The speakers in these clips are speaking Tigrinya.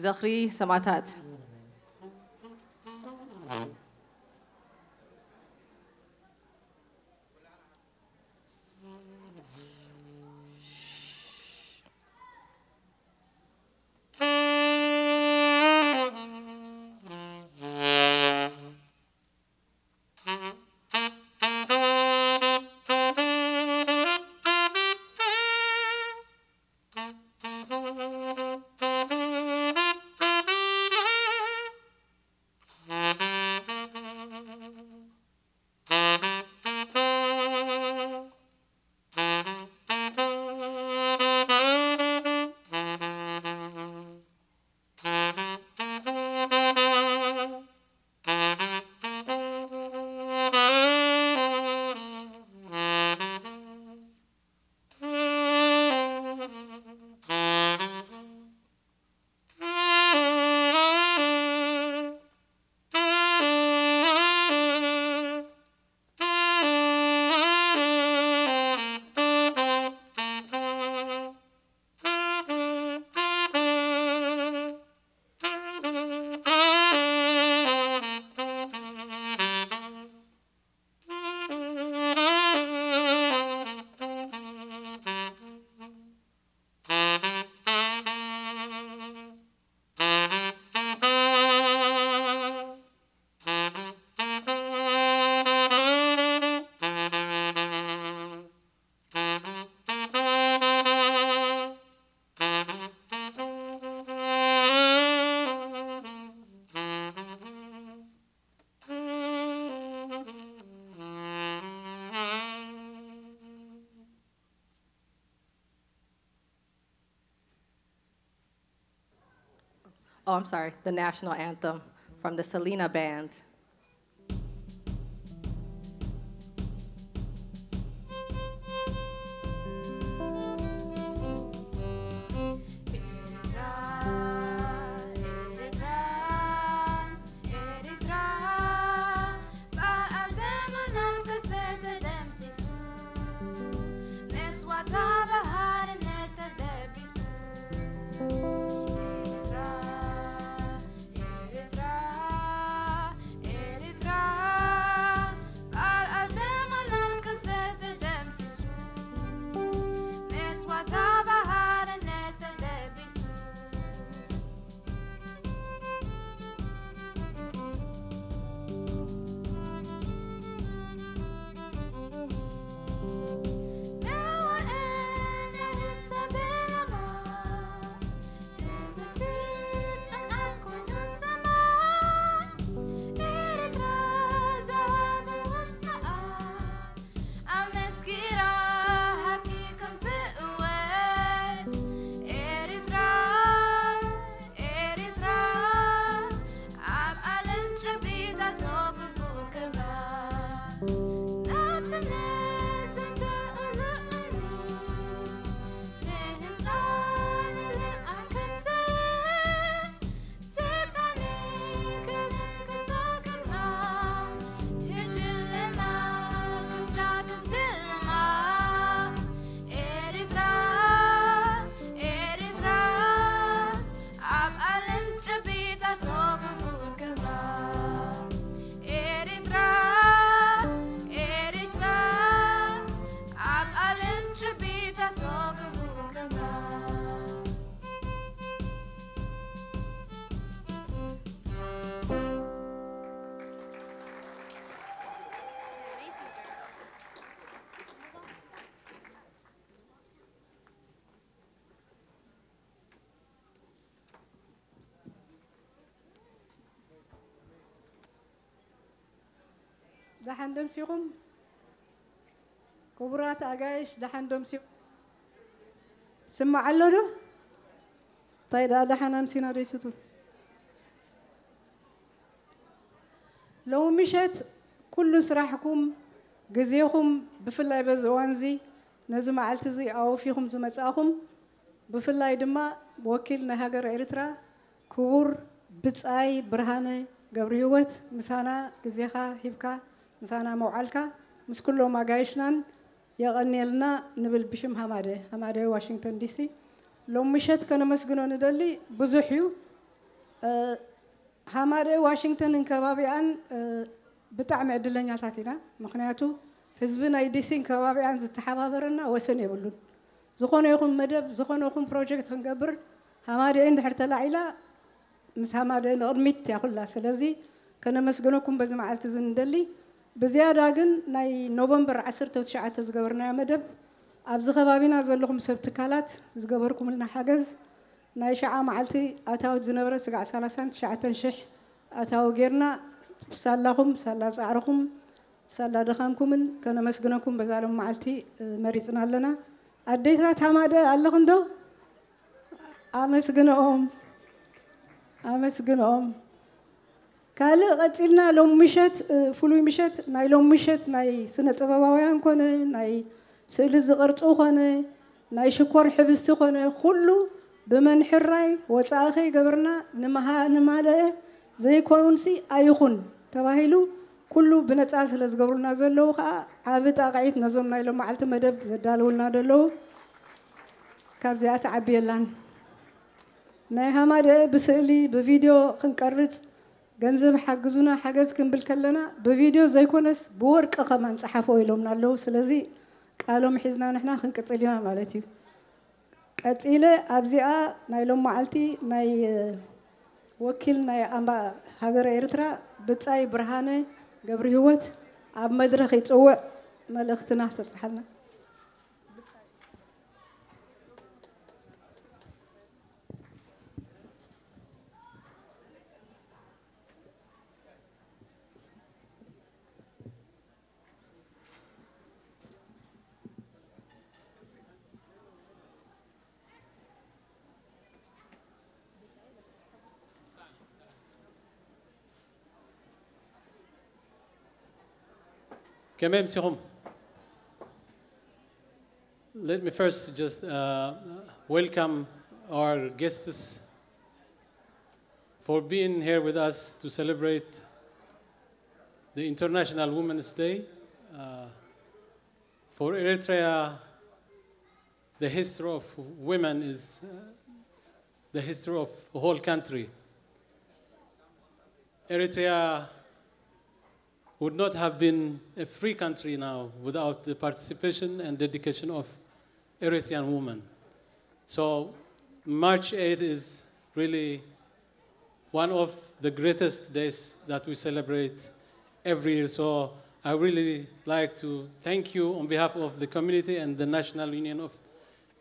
ዝኽሪ ሰማእታት። Oh, I'm sorry, the national anthem from the Selena Band. ደሓን ደምሲኹም? ክቡራት ኣጋይሽ፣ ደሓን ደምሲኹም? ስማዕ ኣሎ ዶ? እንታይ ደኣ ደሓን ኣምሲና ዶ ይስቱ? ሎሚ ምሸት ኩሉ ስራሕኩም፣ ግዜኹም፣ ብፍላይ በዚ እዋን እዚ ነዚ መዓልቲ እዚ ኣወፊኹም ዝመጻእኹም፣ ብፍላይ ድማ ወኪል ናይ ሃገር ኤርትራ ክቡር ብጻይ ብርሃነ ገብረሂወት፣ ምሳና ግዜኻ ሂብካ ምሳና ምውዓልካ፣ ምስ ኩሎም ኣጋይሽናን የቐንየልና ንብል ብሽም ሃማደ፣ ሃማደ ዋሽንግተን ዲሲ። ሎም ምሸት ከነመስግኖ ንደሊ ብዙሕ እዩ። ሃማደኤ ዋሽንግተንን ከባቢኣን ብጣዕሚ ዕድለኛታት ኢና። ምኽንያቱ ህዝቢ ናይ ዲሲን ከባቢኣን ዝተሓባበረና ወሰን የብሉን። ዝኾነ ይኹን መደብ፣ ዝኾነ ይኹን ፕሮጀክት ክንገብር ሃማደኤ እንድሕር ተላዒላ ምስ ሃማደኤ ንቕድሚት እያ ኩላ። ስለዚ ከነመስግነኩም በዚ መዓልቲ እዚ ንደሊ። ብዝያዳ ግን ናይ ኖቨምበር ዓሰርተ ትሽዓተ ዝገበርናዮ መደብ ኣብዚ ከባቢና ዘለኹም ሰብ ትካላት ዝገበርኩምልና ሓገዝ ናይ ሽዓ መዓልቲ ኣታዊ ዝነበረ ስጋዕ ሰላሳን ትሽዓተን ሽሕ ኣታዊ ጌርና ሳላኹም ሳላ ፃዕርኹም ሳላ ድኻምኩምን ከነመስግነኩም በዛ ሎም መዓልቲ መሪፅና ኣለና። ኣዴታት ሃማደኤ ኣለኽን ዶ? ኣመስግንኦም ኣመስግንኦም። ካልእ ቀፂልና ሎም ምሸት ፍሉይ ምሸት ናይ ሎም ምሸት ናይ ስነ ጥበባውያን ኮነ ናይ ስእሊ ዝቐርፁ ኮነ ናይ ሽኮር ሕብስቲ ኮነ ኩሉ ብመን ሕራይ ወፃኢ ከይገበርና ንመሃ ንማለአ ዘይኮኑንሲ ኣይኹን ተባሂሉ ኩሉ ብነፃ ስለ ዝገብሩልና ዘለዉ ከዓ ዓቢ ጣቕዒት ነዞም ናይ ሎም መዓልቲ መደብ ዘዳለውልና ዘለዉ ካብዚኣ ትዓቢ የላን። ናይ ሃማደኤ ብስእሊ ብቪድዮ ክንቀርፅ ገንዘብ ሓግዙና ሓገዝ ክንብል ከለና ብቪድዮ ዘይኮነስ ብወርቂ ከማን ፀሓፎ ኢሎምና ኣለዉ። ስለዚ ቃሎም ሒዝና ንሕና ክንቅፅል ኢና ማለት እዩ። ቀፂለ ኣብዚኣ ናይ ሎም መዓልቲ ናይ ወኪል ናይ ኣምባ ሃገረ ኤርትራ ብጻይ ብርሃነ ገብረ ህይወት ኣብ መድረኽ ይፅውዕ መልእኽትና ተብፅሓልና። ከመይ ምሲኹም? Let me first just uh, welcome our guests for being here with us to celebrate the International Women's Day. Uh, for Eritrea, the history of women is uh, the history of a whole country. Eritrea would not have been a free country now without the participation and dedication of Eritrean women. So March eighth is really one of the greatest days that we celebrate every year. So I really like to thank you on behalf of the community and the National Union of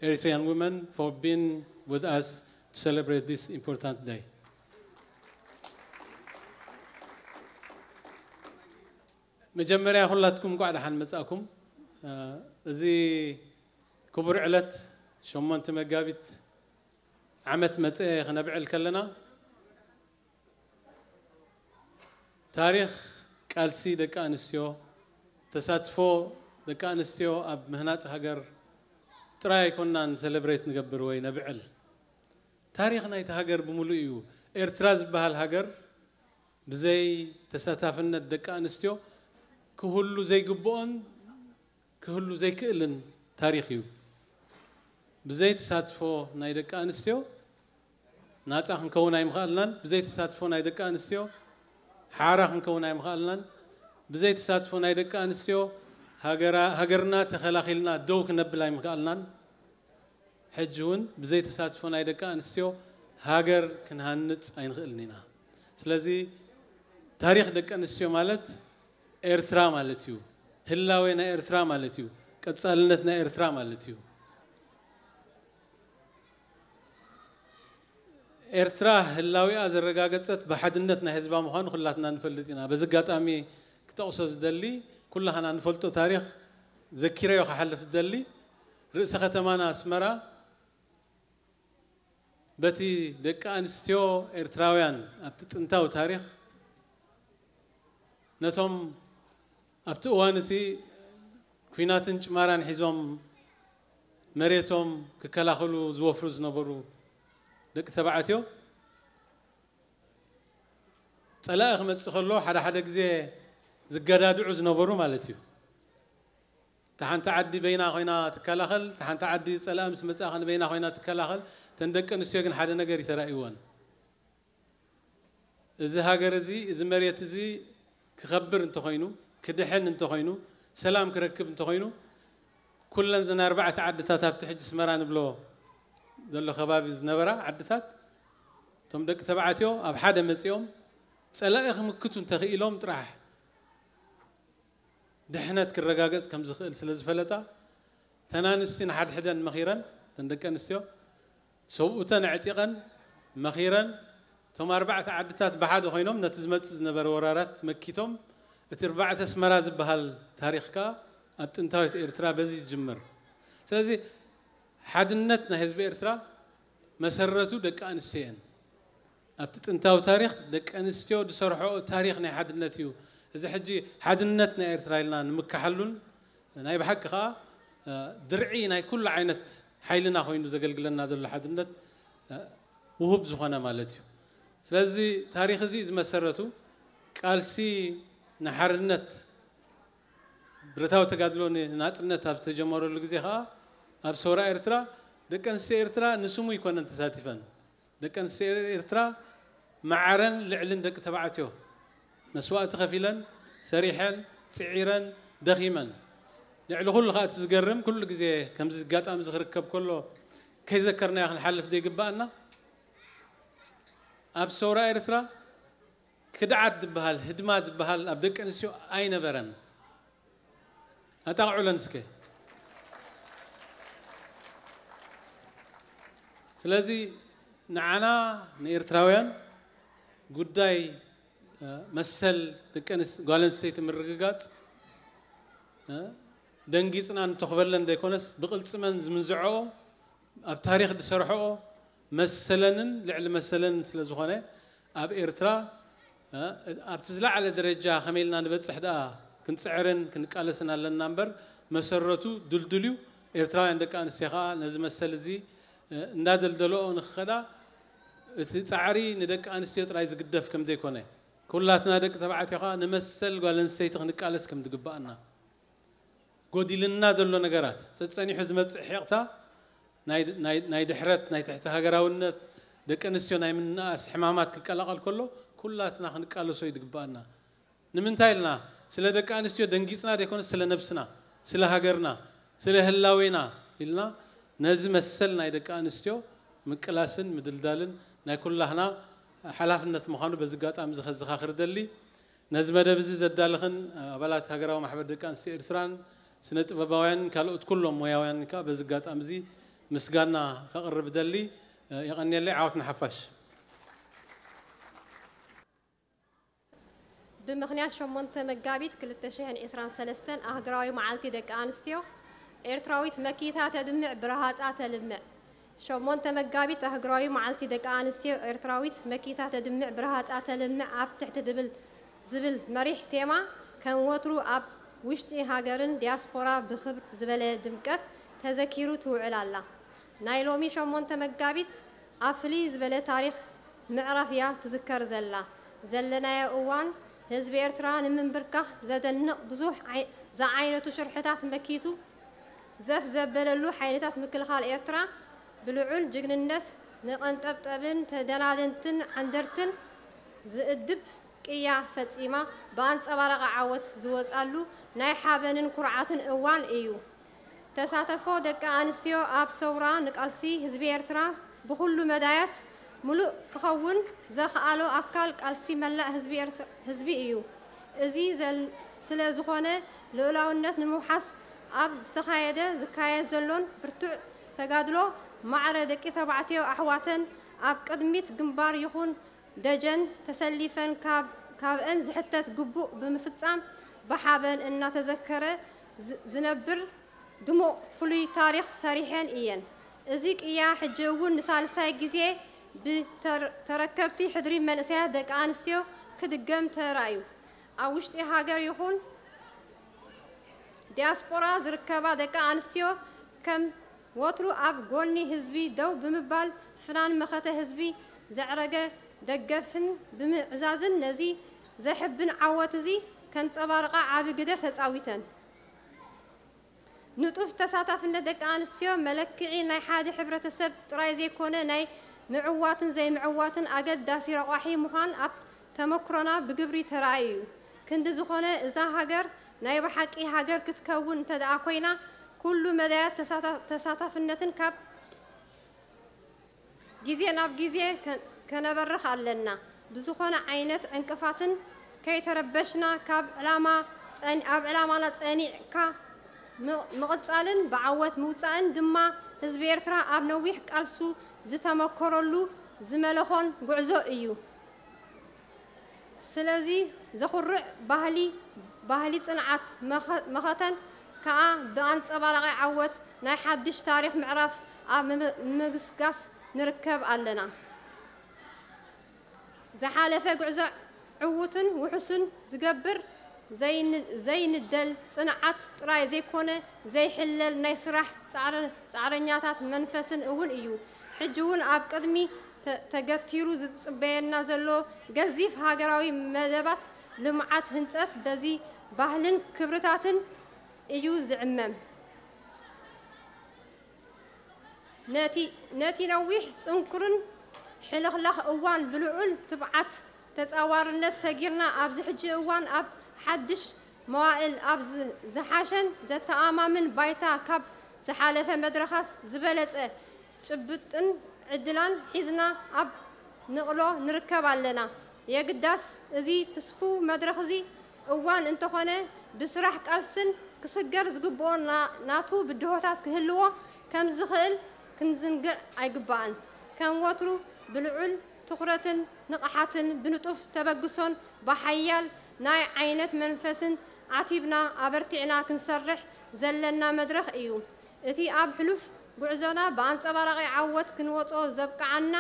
Eritrean Women for being with us to celebrate this important day. መጀመርያ ኩላትኩም እንኳዕ ደሓን መጻእኩም። እዚ ክቡር ዕለት ሸሞንተ መጋቢት ዓመት መጸ ክነብዕል ከለና ታሪኽ ቃልሲ ደቂ ኣንስትዮ፣ ተሳትፎ ደቂ ኣንስትዮ ኣብ ምህናጽ ሃገር ጥራይ ኣይኮናን ሰለብሬት ንገብር ወይ ነብዕል። ታሪኽ ናይቲ ሃገር ብምሉእ እዩ። ኤርትራ ዝበሃል ሃገር ብዘይ ተሳታፍነት ደቂ ኣንስትዮ ክህሉ ዘይግብኦን ክህሉ ዘይክእልን ታሪኽ እዩ። ብዘይ ተሳትፎ ናይ ደቂ ኣንስትዮ ናጻ ክንከውን ኣይምኽኣልናን። ብዘይ ተሳትፎ ናይ ደቂ ኣንስትዮ ሓራ ክንከውን ኣይምኽኣልናን። ብዘይ ተሳትፎ ናይ ደቂ ኣንስትዮ ሃገራ- ሃገርና ተኸላኺልና ደው ክነብል ኣይምኽኣልናን። ሕጂ እውን ብዘይ ተሳትፎ ናይ ደቂ ኣንስትዮ ሃገር ክንሃንጽ ኣይንኽእልን ኢና። ስለዚ ታሪኽ ደቂ ኣንስትዮ ማለት ኤርትራ ማለት እዩ። ህላዌ ናይ ኤርትራ ማለት እዩ። ቀጻልነት ናይ ኤርትራ ማለት እዩ። ኤርትራ ህላዊኣ ዘረጋገጸት ብሓድነት ናይ ህዝባ ምዃኑ ኩላትና ንፈልጥ ኢና። በዚ ኣጋጣሚ ክጠቕሶ ዝደሊ ኩላህና ንፈልጦ ታሪኽ ዘኪረዮ ክሓልፍ ዝደሊ ርእሰ ከተማና ኣስመራ በቲ ደቂ ኣንስትዮ ኤርትራውያን ኣብቲ ጥንታዊ ታሪኽ ነቶም ኣብቲ እዋን እቲ ኲናትን ጭማራን ሒዞም መሬቶም ክከላኸሉ ዝወፍሩ ዝነበሩ ደቂ ተባዕትዮ ጸላኢ ክመጽእ ከሎ ሓደ ሓደ ግዜ ዝገዳድዑ ዝነበሩ ማለት እዩ። እታ ሓንቲ ዓዲ በይና ኮይና ትከላኸል፣ እታ ሓንቲ ዓዲ ጸላኢ ምስ መጽኣ ከ በይና ኮይና ትከላኸል። እተን ደቂ ኣንስትዮ ግን ሓደ ነገር ይተራእይወን። እዚ ሃገር እዚ፣ እዚ መሬት እዚ ክኸብር እንተኾይኑ፣ ክድሕን እንተኾይኑ፣ ሰላም ክረክብ እንተኾይኑ፣ ኩለን ዘን ኣርባዕተ ዓድታት ኣብቲ ሕጂ ኣስመራ ንብሎ ዘሎ ከባቢ ዝነበራ ዓድታት፣ እቶም ደቂ ተባዕትዮ ኣብ ሓደ መጺኦም ጸላኢ ክምክቱ እንተኽኢሎም ጥራሕ ድሕነት ክረጋገጽ ከም ዝኽእል ስለ ዝፈለጣ፣ እተን ኣንስቲ ንሓድሕደን መኺረን፣ እተን ደቂ ኣንስትዮ ሰብኡተን ኣዕጢቐን መኺረን፣ እቶም ኣርባዕተ ዓድታት ብሓደ ኮይኖም ነቲ ዝመጽእ ዝነበረ ወራራት መኪቶም፣ እቲ ኣርባዕተ ኣስመራ ዝበሃል ታሪኽ ከኣ ኣብ ጥንታዊት ኤርትራ በዚ ይጅምር። ስለዚ ሓድነት ናይ ህዝቢ ኤርትራ መሰረቱ ደቂ ኣንስትዮ እየን። ኣብቲ ጥንታዊ ታሪኽ ደቂ ኣንስትዮ ዝሰርሕኦ ታሪኽ ናይ ሓድነት እዩ። እዚ ሕጂ ሓድነት ናይ ኤርትራ ኢልና ንምክሓሉን ናይ ብሓቂ ከኣ፣ እ፣ ድርዒ ናይ ኩሉ ዓይነት ሓይልና ኮይኑ ዘገልግለና ዘሎ ሓድነት፣ እ፣ ውሁብ ዝኾነ ማለት እዩ። ስለዚ ታሪኽ እዚ ዝመሰረቱ ቃልሲ ንሓርነት ብረታዊ ተጋድሎ ንናጽነት ኣብ ዝተጀመረሉ ግዜ ከኣ ኣብ ሰውራ ኤርትራ ደቂ ኣንስትዮ ኤርትራ ንስሙ ይኮነን ተሳቲፈን። ደቂ ኣንስትዮ ኤርትራ ማዕረን ልዕልን ደቂ ተባዕትዮ መስዋእቲ ከፊለን፣ ሰሪሐን፣ ጽዒረን፣ ደኺመን። ልዕሊ ኩሉ ከኣ እቲ ዝገርም፣ ኩሉ ግዜ ከምዚ ኣጋጣሚ እዚ ክርከብ ከሎ ከይዘከርናዮ ክንሓልፍ ዘይግባኣና፣ ኣብ ሰውራ ኤርትራ ክድዓት ዝበሃል፣ ህድማ ዝበሃል ኣብ ደቂ ኣንስትዮ ኣይነበረን። ኣጣቕዑለን እስከ። ስለዚ ንዓና ንኤርትራውያን ጉዳይ፣ እ፣ መሰል ደቂ ኣንስ-፣ ጓል ኣንስተይቲ ምርግጋጽ፣ እ፣ ደንጊጽና ንተኽበለን ዘይኮነስ ብቕልጽመን ዝምንዝዐኦ ኣብ ታሪኽ ዝሰርሐኦ መሰለንን ልዕሊ መሰለንን ስለ ዝኾነ ኣብ ኤርትራ፣ እ፣ ኣብቲ ዝለዓለ ደረጃ ከመይ ኢልና ንበጽሕ ደኣ ክንጽዕርን ክንቃለስን ኣለና እምበር መሰረቱ ድልዱል እዩ። ኤርትራውያን ደቂ ኣንስትዮ ከኣ ነዚ መሰል እዚ፣ እ፣ እንዳደልደለኦ ንክኸዳ እቲ ጻዕሪ ንደቂ ኣንስትዮ ጥራይ ዝግደፍ ከም ዘይኮነ ኩላትና ደቂ ተባዕትዮ ከኣ ንመሰል ጓል ኣንስተይቲ ክንቃለስ ከም ዝግባኣና ጎዲልና ዘሎ ነገራት፣ ጸጸኒሑ ዝመጽእ ሒቕታ፣ ናይ፣ ናይ፣ ናይ ድሕረት፣ ናይ ትሕቲ ሃገራውነት፣ ደቂ ኣንስትዮ ናይ ምንኣስ ሕማማት ክቀላቐል ከሎ፣ ኩላትና ክንቃለሶ እዩ ዝግባኣና። ንምንታይ ኢልና? ስለ ደቂ ኣንስትዮ ደንጊጽና ዘይኮነ፣ ስለ ነብስና፣ ስለ ሃገርና፣ ስለ ህላዌና ኢልና፣ ነዚ መሰል ናይ ደቂ ኣንስትዮ ምቅላስን ምድልዳልን ናይ ኩላህና ሓላፍነት ምዃኑ በዚ ኣጋጣሚ እዚ ከዘኻኽር እደሊ። ነዚ መደብ እዚ ዘዳለኽን ኣባላት ሃገራዊ ማሕበር ደቂ ኣንስትዮ ኤርትራን ስነ ጥበባውያንን ካልኦት ኩሎም ሞያውያንን ከኣ በዚ ኣጋጣሚ እዚ ምስጋና ከቕርብ እደሊ። የቐንየለይ። ዓወት ንሓፋሽ። ብምኽንያት ሸሞንተ መጋቢት ክልተ ሽሕን ዕስራን ሰለስተን ኣህጉራዊ መዓልቲ ደቂ ኣንስትዮ ኤርትራዊት መኪታ ተድምዕ ብረሃጻ ተልምዕ። ሸሞንተ መጋቢት ኣህጉራዊ መዓልቲ ደቂ ኣንስትዮ ኤርትራዊት መኪታ ተድምዕ ብረሃጻ ተልምዕ ኣብ ትሕቲ ድብል ዝብል መሪሕ ቴማ ከም ወትሩ ኣብ ውሽጢ ሃገርን ዲያስፖራ ብኽብር ዝበለ ድምቀት ተዘኪሩ ትውዕል ኣላ። ናይ ሎሚ ሸሞንተ መጋቢት ኣብ ፍልይ ዝበለ ታሪኽ ምዕራፍ እያ ትዝከር ዘላ። ዘለናዮ እዋን ህዝቢ ኤርትራ ንምንብርካኽ ዘደንቕ ብዙሕ ዓይ-፣ ዝዓይነቱ ሽርሕታት መኪቱ ዘፍ ዘበለሉ ሓይልታት ምክልኻል ኤርትራ ብልዑል ጅግንነት ንቐንጠብጠብን ተደናደንትን ዓንደርትን ዝእድብ ቅያ ፈጺማ ብኣንጸባራቒ ዓወት ዝወጻሉ ናይ ሓበንን ኩርዓትን እዋን እዩ። ተሳተፎ ደቂ ኣንስትዮ ኣብ ሰውራ ንቃልሲ ህዝቢ ኤርትራ ብኹሉ መዳያት ምሉእ ክኸውን ዘኽኣሎ ኣካል ቃልሲ መላእ ህዝቢ ኤርት-፣ ህዝቢ እዩ። እዚ ዘል-፣ ስለ ዝኾነ ልኡላውነት ንምውሓስ ኣብ ዝተኻየደ፣ ዝካየድ ዘሎን ብርቱዕ ተጋድሎ ማዕረ ደቂ ተባዕትዮ ኣሕዋተን ኣብ ቅድሚት ግንባር ይኹን ደጀን ተሰሊፈን ካብ፣ ካብአን ዝሕተት ግቡእ ብምፍጻም ብሓበን እናተዘከረ ዝ-፣ ዝነብር ድሙቕ ፍሉይ ታሪኽ ሰሪሐን እየን። እዚ ቅያ ሕጂ እውን ንሳልሳይ ግዜ ብተር-፣ ተረከብቲ ሕድሪ መንእሰያት ደቂ ኣንስትዮ ክድገም ተራእዩ። ኣብ ውሽጢ ሃገር ይኹን ዲያስፖራ ዝርከባ ደቂ ኣንስትዮ ከም ወትሩ ኣብ ጎኒ ህዝቢ ደው ብምባል ፍናን መኸተ ህዝቢ ዘዕረገ ደገፍን ብምዕዛዝን ነዚ ዘሕብን ዓወት እዚ ከንጸባርቓ ዓቢ ግደ ተጻዊተን። ንጡፍ ተሳታፍነት ደቂ ኣንስትዮ መለክዒ ናይ ሓደ ሕብረተሰብ ጥራይ ዘይኮነ፣ ናይ ምዕዋትን ዘይምዕዋትን ኣገዳሲ ረቋሒ ምዃን ኣብ ተመክሮና ብግብሪ ተራእዩ እዩ። ክንዲ ዝኾነ፣ እዛ ሃገር ናይ ብሓቂ ሃገር ክትከውን እንተደኣ ኮይና፣ ኩሉ መዳያት ተሳታ-፣ ተሳታፍነትን ካብ ግዜ ናብ ግዜ ከ-፣ ከነበርኽ ኣለና። ብዝኾነ ዓይነት ዕንቅፋትን ከይተረበሽና፣ ካብ ዕላማ ጸኒ-፣ ኣብ ዕላማና ጸኒዕካ ም-፣ ምቕጻልን ብዓወት ምውጻእን ድማ ህዝቢ ኤርትራ ኣብ ነዊሕ ቃልሱ ዝተመኮረሉ ዝመለኾን ጉዕዞ እዩ። ስለዚ ዘኹርዕ ባህሊ፣ ባህሊ ጽንዓት መኸ-፣ መኸተን ከኣ ብኣንጸባራቒ ዓወት ናይ ሓድሽ ታሪኽ ምዕራፍ ኣብ ምም-፣ ምምግስጋስ ንርከብ ኣለና። ዝሓለፈ ጉዕዞ ዕዉትን ውሑስን ዝገብር ዘይን-፣ ዘይንደል ጽንዓት ጥራይ ዘይኮነ፣ ዘይሕለል ናይ ስራሕ ጻዕረ-፣ ጻዕረኛታት መንፈስን እውን እዩ። ሕጂ እውን ኣብ ቅድሚ ተ-፣ ተገቲሩ ዝጽበየና ዘሎ ገዚፍ ሃገራዊ መደባት ልምዓት ህንጸት በዚ ባህልን ክብርታትን እዩ ዝዕመም። ነቲ፣ ነቲ ነዊሕ ጽንኩርን ሕልኽላኽ እዋን ብልዑል ትብዓት ተጻዋርነት ሰጊርና፣ ኣብዚ ሕጂ እዋን ኣብ ሓድሽ መዋእል ኣብ ዝ-፣ ዝሓሸን ዘተኣማምን ባይታ፣ ካብ ዝሓለፈ መድረኻት ዝበለጸ ጭብጥን ዕድላን ሒዝና ኣብ ንቕሎ ንርከብ ኣለና። የግዳስ፣ እዚ ትስፉው መድረኽ እዚ እዋን እንተኾነ፣ ብስራሕ ቃልስን ክስገር ዝግብኦ ና-፣ ናቱ ብድሆታት ክህልዎ ከም ዝኽእል ክንዝንግዕ ኣይግባእን። ከም ወትሩ ብልዑል ትኹረትን ንቕሓትን፣ ብንጡፍ ተበግሶን ብሓያል ናይ ዓይነት መንፈስን ዓቲብና ኣበርቲዕና ክንሰርሕ ዘለና መድረኽ እዩ። እቲ ኣብ ሕሉፍ ጉዕዞና ብኣንጸባራቒ ዓወት ክንወጾ ዘብቅዓና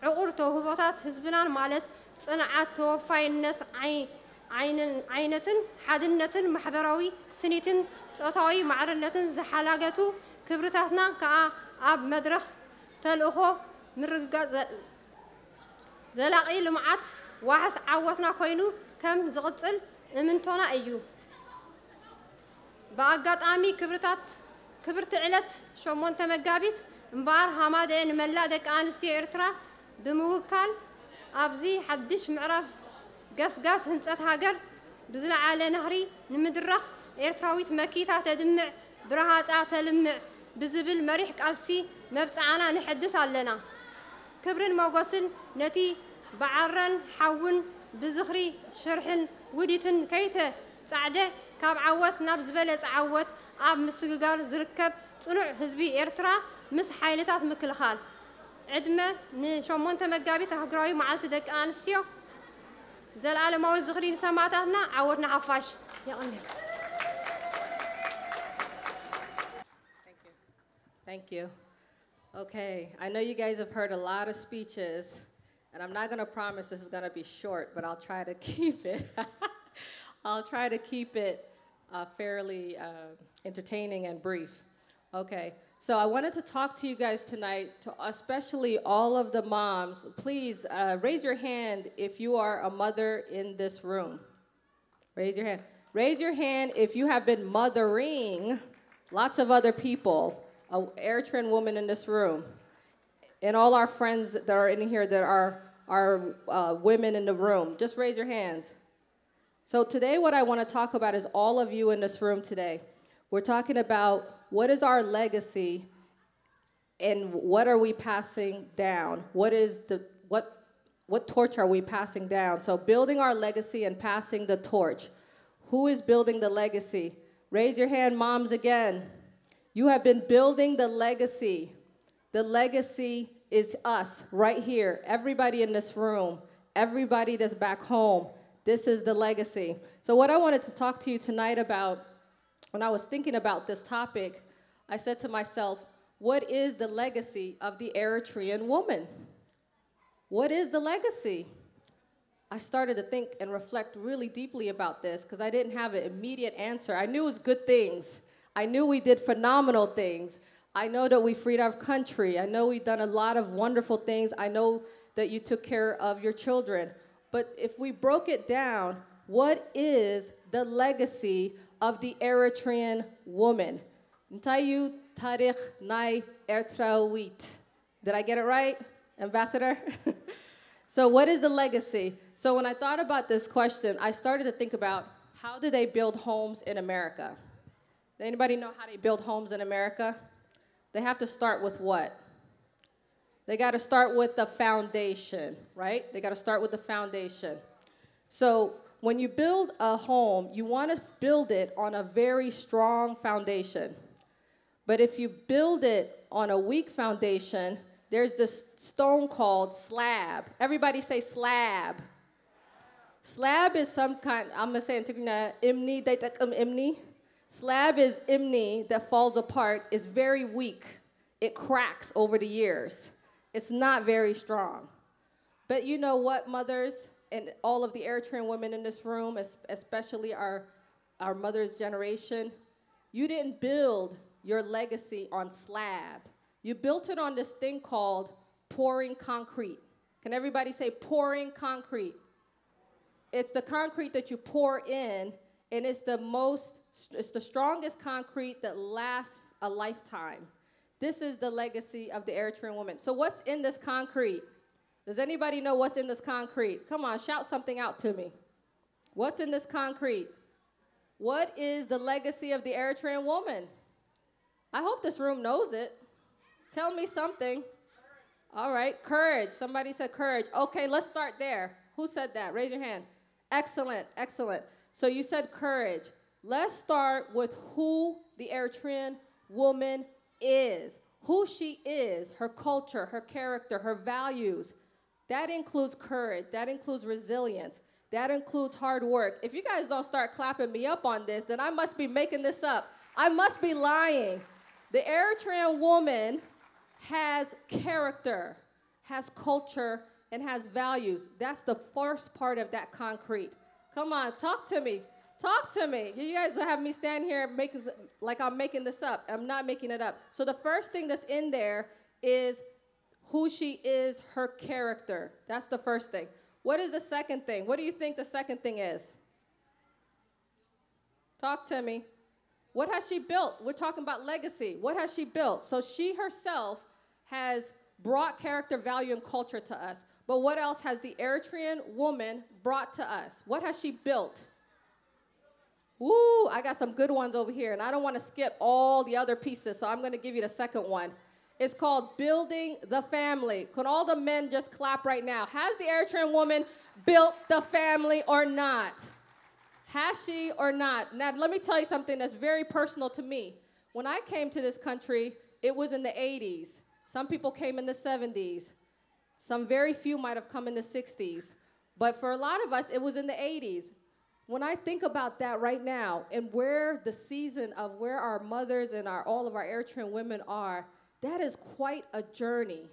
ዕቑር ተውህቦታት ህዝብናን፣ ማለት ጽንዓት፣ ተወፋይነት፣ ዓይ-፣ ዓይንን-፣ ዓይነትን ሓድነትን ማሕበራዊ ስኒትን ጾታዊ ማዕርነትን ዝሓላገቱ ክብርታትና ከኣ ኣብ መድረኽ ተልእኾ ምርግጋጽ ዘ-፣ ዘላቒ ልምዓት ዋሕስ ዓወትና ኮይኑ ከም ዝቕጽል እምንቶና እዩ። ብኣጋጣሚ ክብርታት፣ ክብርቲ ዕለት ሸሞንተ መጋቢት እምበኣር ሃማደኤ ንመላእ ደቂ ኣንስትዮ ኤርትራ ብምውካል፣ ኣብዚ ሓድሽ ምዕራፍ ገስጋስ ህንጸት ሃገር ብዝለዓለ ናህሪ ንምድራኽ፣ ኤርትራዊት መኪታ ተድምዕ፣ ብረሃጻ ተልምዕ ብዝብል መሪሕ ቃልሲ መብጽዓና ነሐድስ ኣለና። ክብርን ሞገስን ነቲ ብዓረን ሓውን ብዝኽሪ ሽርሕን ውዲትን ከይተጻዕደ፣ ካብ ዓወት ናብ ዝበለጸ ዓወት ኣብ ምስግጋር ዝርከብ ጽኑዕ ህዝቢ ኤርትራ፣ ምስ ሓይልታት ምክልኻል። ዕድመ ንሸሞንተ መጋቢት ኣህጉራዊ መዓልቲ ደቂ ኣንስትዮ። ዘላለማዊ ዝኽሪ ንሰማእታትና፣ ዓወት ንሓፋሽ። የቐንየልና። Thank you. Okay, I know you guys have heard a lot of speeches, and I'm not gonna promise this is gonna be short, but I'll try to keep it, I'll try to keep it, uh, fairly, uh, entertaining and brief. Okay, so I wanted to talk to you guys tonight, to especially all of the moms. Please, uh, raise your hand if you are a mother in this room. Raise your hand. Raise your hand if you have been mothering lots of other people, uh, Eritrean women in this room, and all our friends that are in here that are, are, uh, women in the room. Just raise your hands. So today what I wanna talk about is all of you in this room today. We're talking about what is our legacy and what are we passing down? What is the, what, what torch are we passing down? So building our legacy and passing the torch. Who is building the legacy? Raise your hand, moms, again. You have been building the legacy. The legacy is us right here. Everybody in this room, everybody that's back home, this is the legacy. So what I wanted to talk to you tonight about, when I was thinking about this topic, I said to myself, "What is the legacy of the Eritrean woman? What is the legacy?" I started to think and reflect really deeply about this 'cause I didn't have an immediate answer. I knew it was good things. I knew we did phenomenal things. I know that we freed our country. I know we've done a lot of wonderful things. I know that you took care of your children. But if we broke it down, what is the legacy of the Eritrean woman? እንታይ እዩ ታሪኽ ናይ ኤርትራዊት? Did I get it right, Ambassador? So what is the legacy? So when I thought about this question, I started to think about, how do they build homes in America? Does anybody know how they build homes in America? They have to start with what? They got to start with the foundation, right? They got to start with the foundation. So when you build a home, you want to build it on a very strong foundation. But if you build it on a weak foundation, there's this stone called slab. Everybody say slab. Slab is some kind, I'm gonna say in Tigrinya, imni, daitak um imni. Slab is imni that falls apart, it's very weak. It cracks over the years. It's not very strong. But you know what, mothers, and all of the Eritrean women in this room, especially our, our mother's generation, you didn't build your legacy on slab. You built it on this thing called pouring concrete. Can everybody say pouring concrete? It's the concrete that you pour in, and it's the most, it's the strongest concrete that lasts a lifetime. This is the legacy of the Eritrean woman. So what's in this concrete? Does anybody know what's in this concrete? Come on, shout something out to me. What's in this concrete? What is the legacy of the Eritrean woman? I hope this room knows it. Tell me something. All right, courage. Somebody said courage. Okay, let's start there. Who said that? Raise your hand. Excellent, excellent. So you said courage. Let's start with who the Eritrean woman is. Who she is, her culture, her character, her values. That includes courage. That includes resilience. That includes hard work. If you guys don't start clapping me up on this, then I must be making this up. I must be lying. The Eritrean woman has character, has culture, and has values. That's the first part of that concrete. Come on, talk to me. Talk to me. You guys have me stand here making, like I'm making this up. I'm not making it up. So the first thing that's in there is who she is, her character. That's the first thing. What is the second thing? What do you think the second thing is? Talk to me. What has she built? We're talking about legacy. What has she built? So she herself has brought character, value, and culture to us. But what else has the Eritrean woman brought to us? What has she built? Ooh, I got some good ones over here, and I don't want to skip all the other pieces, so I'm going to give you the second one. It's called building the family. Can all the men just clap right now? Has the Eritrean woman built the family or not? Has she or not? Now, let me tell you something that's very personal to me. When I came to this country, it was in the eighties. Some people came in the seventies. Some very few might have come in the sixties. But for a lot of us, it was in the eighties. When I think about that right now and where the season of where our mothers and our, all of our Eritrean women are, that is quite a journey.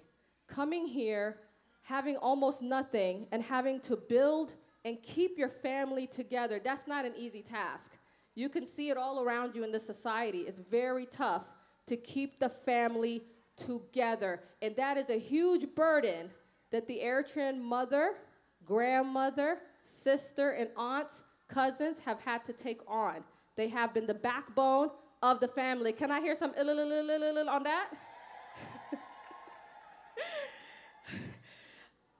Coming here, having almost nothing, and having to build and keep your family together, that's not an easy task. You can see it all around you in this society. It's very tough to keep the family together. And that is a huge burden that the Eritrean mother, grandmother, sister, and aunts, cousins have had to take on. They have been the backbone of the family. Can I hear some ill on that?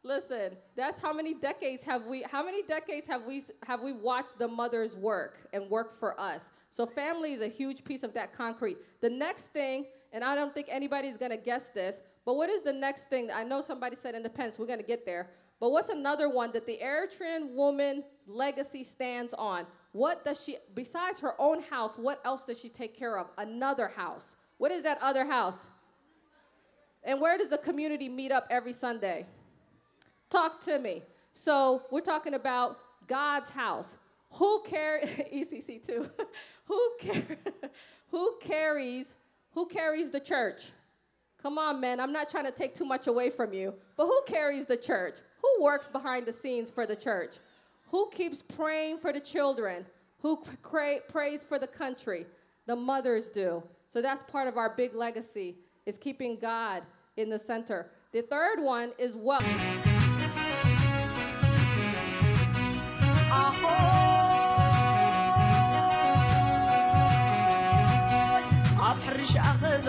Listen, that's how many decades have we, how many decades have we, have we watched the mothers work and work for us? So family is a huge piece of that concrete. The next thing, and I don't think anybody's gonna guess this, but what is the next thing? I know somebody said independence, we're gonna get there. But what's another one that the Eritrean woman legacy stands on? What does she, besides her own house, what else does she take care of? Another house. What is that other house? And where does the community meet up every Sunday? Talk to me. So we're talking about God's house. Who car-, E C C too. Who car-, who carries, who carries the church? Come on, man. I'm not trying to take too much away from you. But who carries the church? Who works behind the scenes for the church? Who keeps praying for the children? Who cra-, prays for the country? The mothers do. So that's part of our big legacy, is keeping God in the center. The third one is wealth. ኣሆይ፣ ኣብ ሻኸዛ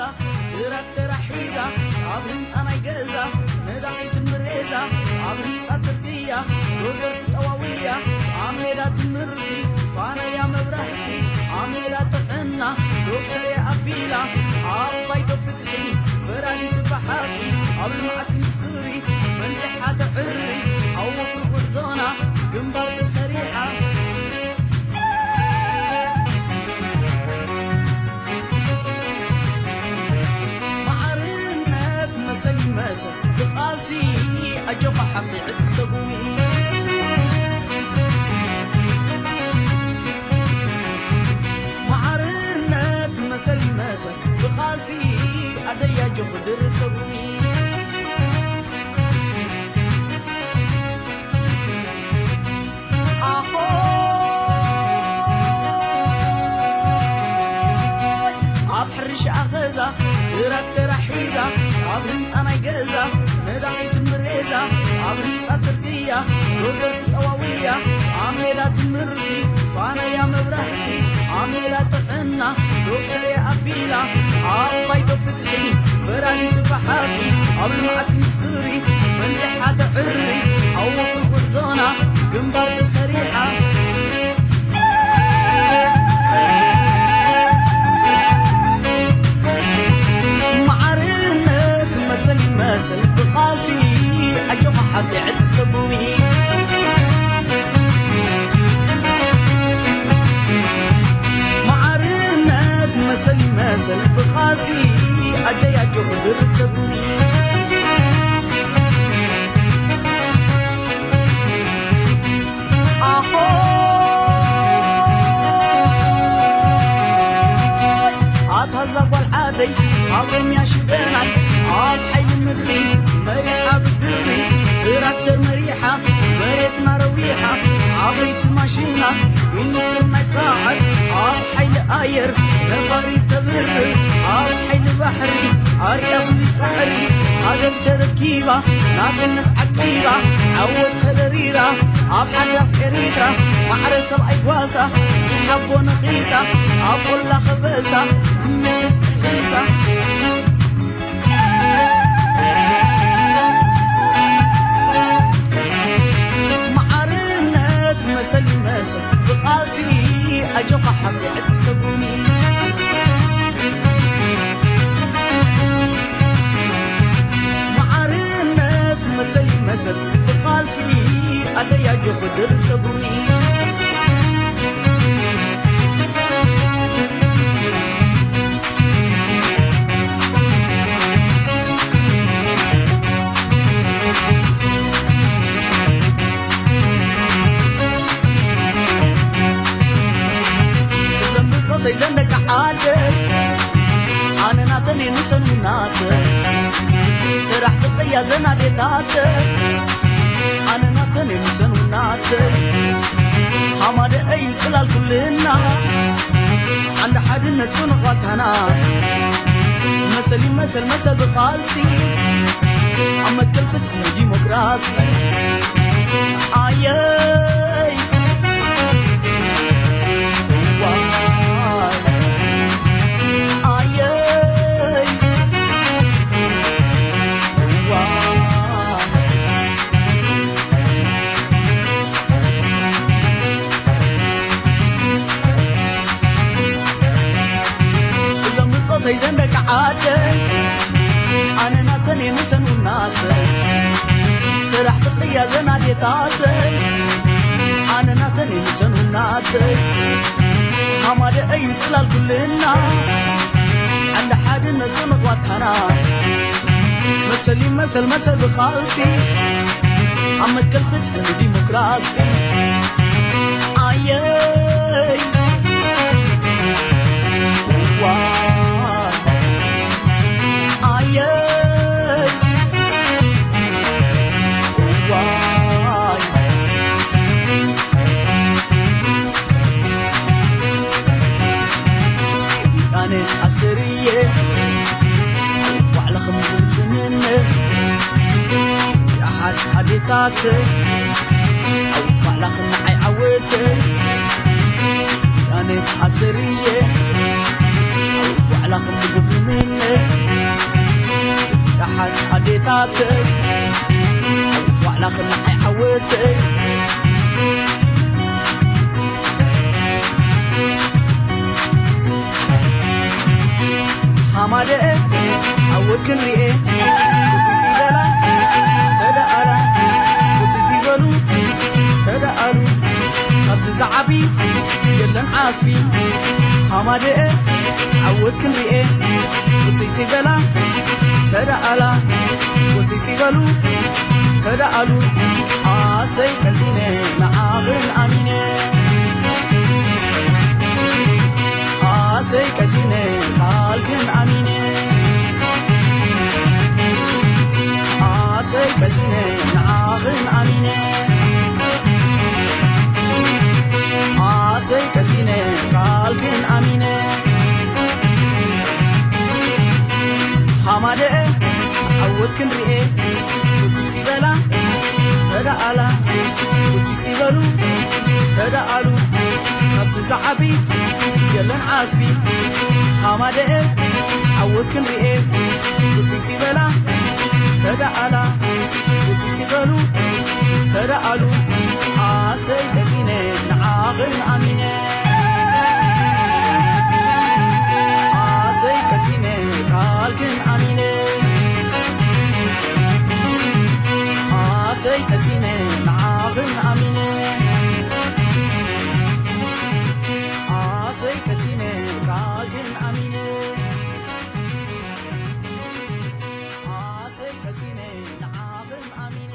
ትራክተራ ሒዛ ኣብ ህንፃ ናይ ገዛ ነዳቒትን ምሬዛ ኣብ ህንፃ ትርግያ ዶዘር ትጠዋውያ ኣብ ሜዳ ትምህርቲ ፋናያ መብራህቲ ኣብ ሜዳ ጥዕና ዶክተር ኣቢላ ኣብ ባይቶ ፍትሒ ፈራዲት ብሓቂ ኣብ ልምዓት ኢንዱስትሪ መንዲሓ ተዕሪ ኣብ ወፍሪ ጉዕዞና ግንባር ተሰሪዓ። ማዕርነት መሰል ይመሰል ብቓልሲ ኣጆኻ ሓፍተይ ዕጽፍ ሰጉሚ። ማዕርነት መሰል ይመሰል ብቓልሲ ኣደይ ኣጆኺ ድርብ ሰጉሚ። ኣኾይ ኣብ ሕርሻ ገዛ ትራክተራ ሒዛ ኣብ ህንፃ ናይ ገዛ ነዳቒት ምሬዛ ኣብ ህንፃ ትርግያ ዶዘር ትጠዋውያ ኣብ ሜዳ ትምህርቲ ፋናያ መብራህቲ ኣብ ሜዳ ጥዕና ዶክተር ኣቢላ ኣብ ባይቶ ፍትሒ ፈራዲት ብሓቂ ኣብ ልምዓት ኢንዱስትሪ መንዲሓ ተዕሪ ኣብ ወፍሪ ጉዕዞና ግንባር ተሰሪዓ። ማዕርነት መሰል ይመሰል ብቓልሲ ኣጆኻ ሓፍተይ ዕጽፍ ሰጉሚ። ማዕርነት መሰል ይመሰል ብቓልሲ ኣደይ ኣጆኺ ድርብ ሰጉሚ። ኣኾይ ኣታ እዛ ጓል ዓደይ ሃቦም ያሽበናይ ኣብ ሓይሊ ምድሪ መሪሓ ብግብሪ ትራክተር መሪሓ መሬትና ረዊሓ ዓበይቲ ማሽና ኢንዱስትሪ ናይ ጸዓት ኣብ ሓይሊ ኣየር ነፋሪት ተብርር ኣብ ሓይሊ ባሕሪ ኣርያ ፍሉይ ጻዕሪ ሃገር ተረኪባ ናጽነት ዓቂባ ዓወት ተደሪራ ኣብ ሓዳስ ኤሪትራ ማዕረ ሰብኣይ ጓሳ ሓቦ ነኺሳ ኣብ ቆላ ከበሳ ምልስ ጥሒሳ። ማዕርነት መሰል ይመሰል ብቓልሲ ኣጆኻ ሓፍተይ ዕጽፍ ሰጉሚ። ማዕርነት መሰል ይመሰል ብቓልሲ ኣደይ ኣጆኺ ድርብ ሰጉሚ። እዘን ብጾተይ ዘን ደቂ ዓደይ ኣነ ናተን እየ ንሰን እውን ናተን። ስራሕ ክቕያ ዘን ኣዴታተይ ኣነ ናተን እየ ንሰን እውን ናተን። ሃማደ እዩ ጽላል ኩልና ዓንዲ ሓድነት ጽኑዕ ዋልታና። መሰል ይመሰል መሰል ብቓልሲ ኣብ መትከል ፍትሒ ዲሞክራሲ። ኣየይ ዋይ ኣየይ ዋይ እዞም ብጾተይ ዘን ደቂ ዓደይ ኣነ ናተን እየ ንሰን እውን ናተይ። ስራሕ ክቕያ ዘን ኣዴታተይ ኣነ ናተን እየ ንሰን እውን ናተይ። ሃማደ እዩ ጽላል ኩልና ዓንዲ ሓድነት ጽኑዕ ዋልታና። መሰል ይመሰል መሰል ብቓልሲ ኣብ መትከል ፍትሒ ንዲሞክራሲ። ኣየይ ዋይ ኣየይ ዋይ ኣነ ኣስርየ ዓወት ባዕልኽም ዝምነ የሓድ ኣዴታት ዓወት ባዕልኽም ንዓይ ዓወት ኣነ ኣስርየ ዓወት ባዕልኽም ዝግብሩ ኣተይ ዋዕላ ክናዓይ ዓወተይ ሃማደኤ ዓወት ክንሪኤ ውፅፅ ይበላ ተደኣላ ውፅፅ ይበሉ ተደኣሉ ካብዚ ዝዓቢ የለን ዓስቢ ሃማደኤ ዓወት ክንሪኤ ውፅፅ ይበላ ተደኣላ ውፅፅ ይበሉ ተደኣሉ ኣሰይ ቀሲነ ንዓኽን ኣሚነ ኣሰይ ቀሲነ ቃልክን ኣሚነ ኣሰይ ቀሲነ ንዓኽን ኣሚነ ኣሰይ ቀሲነ ቃልክን ኣሚነ ሃማደኤ ዓወት ክንርኤ ውፅፅ ይበላ ተደኣላ ውፅፅ ይበሉ ተደኣሉ ካብዚ ዝዓቢ የለን ዓስቢ ሃማደኤ ዓወት ክንርኤ ውፅፅ ይበላ ተደኣላ ውፅፅ ይበሉ ተደኣሉ ኣሰይ ቀሲነ ንዓኽን ኣሚነ ኣሰይ ቀሲነ ቃልክን ኣሚነ ኣሰይ ቀሲነ ንዓኽን ኣሚነ ኣሰይ ቀሲነ ቃልክን ኣሚነ ኣሰይ ቀሲነ ንዓኽን ኣሚነ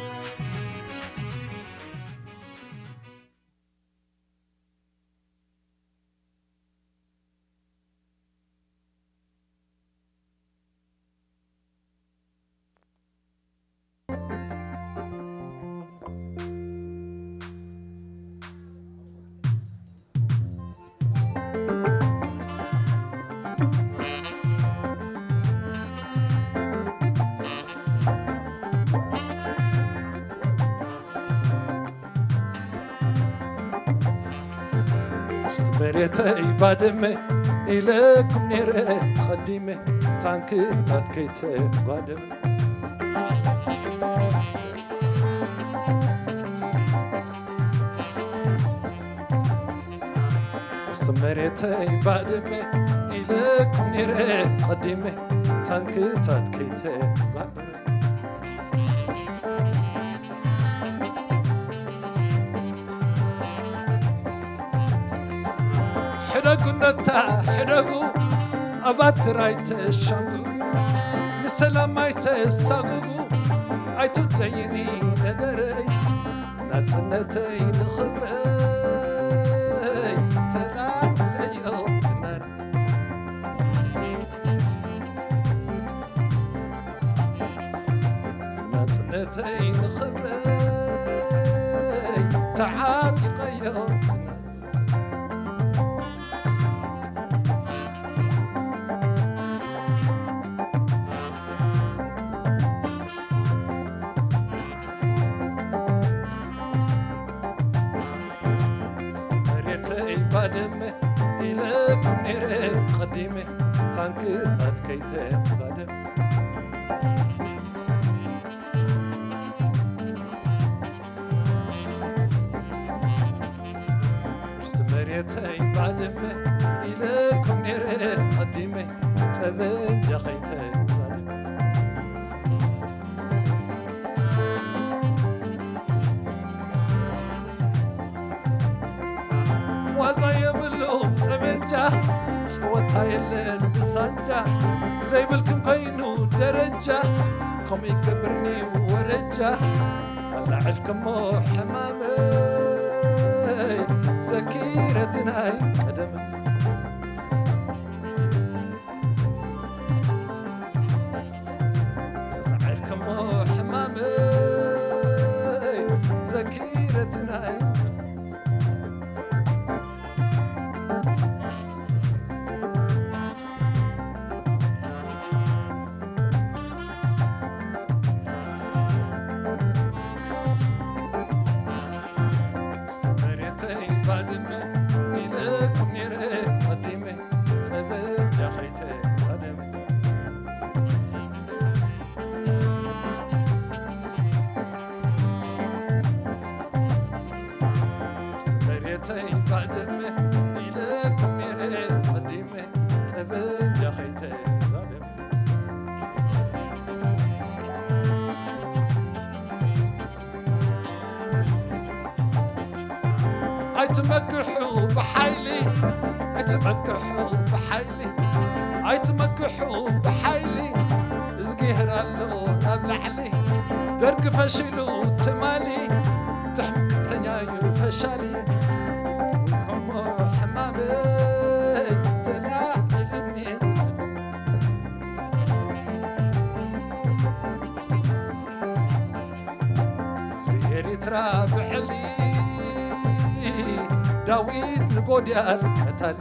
ውስጥ መሬተይ ባድመ ኢለኩም ነይረ ቐዲመ ታንክታት ከይተጓደመ ውስጥ መሬተይ ባድመ ኢለኩም ነይረ ቐዲመ ታንክታት ከይተጓደመ ሕደጉ ነታ ሕደጉ ኣባትር ኣይተሻንጉጉ ንሰላም ኣይተሳጉጉ ኣይትድለይኒ ነገረይ ናጽነተይ ንኽብረይ ተላዕለዮ ትነር ናጽነተይ ንኽብረይ ተዓጢቐዮ መሬተይ ባድመ ኢለኩም ነይረ ቐዲመ ታንክታት ከይተባደመ ውስጥ መሬተይ ባድመ ኢለኩም ነይረ ቐዲመ ጠበንጃ ከይተባደመ ዋዛ የብሉ ጠበንጃ ጸወታ የለን ብሳንጃ ዘይብልክም ኮይኑ ደረጃ ከምኡ ይገብርኒ ወረጃ ኣላዕልክሞ ሕማመይ ዘኪረትናይ ቀደመ ኣልከሞ ሕማመይ ዘኪረትናይ መሬተይ ባድመ ኢለኩም ነይረ ኣይትመክሑ ብሓይሊ ኣይትመክሑ ብሓይሊ ኣይትመክሑ ብሓይሊ እዝጊሄር ኣሎ ኣብ ላዕሊ ደርጊ ፈሺሉ ትማሊ ትሕምቅተኛ እዩ ፈሻሊ ሕሞ ሕማመይ ተላዒልኒ ህዝቢ ኤሪትራ ብዕሊ ዳዊት ንጎድያል ቀታሊ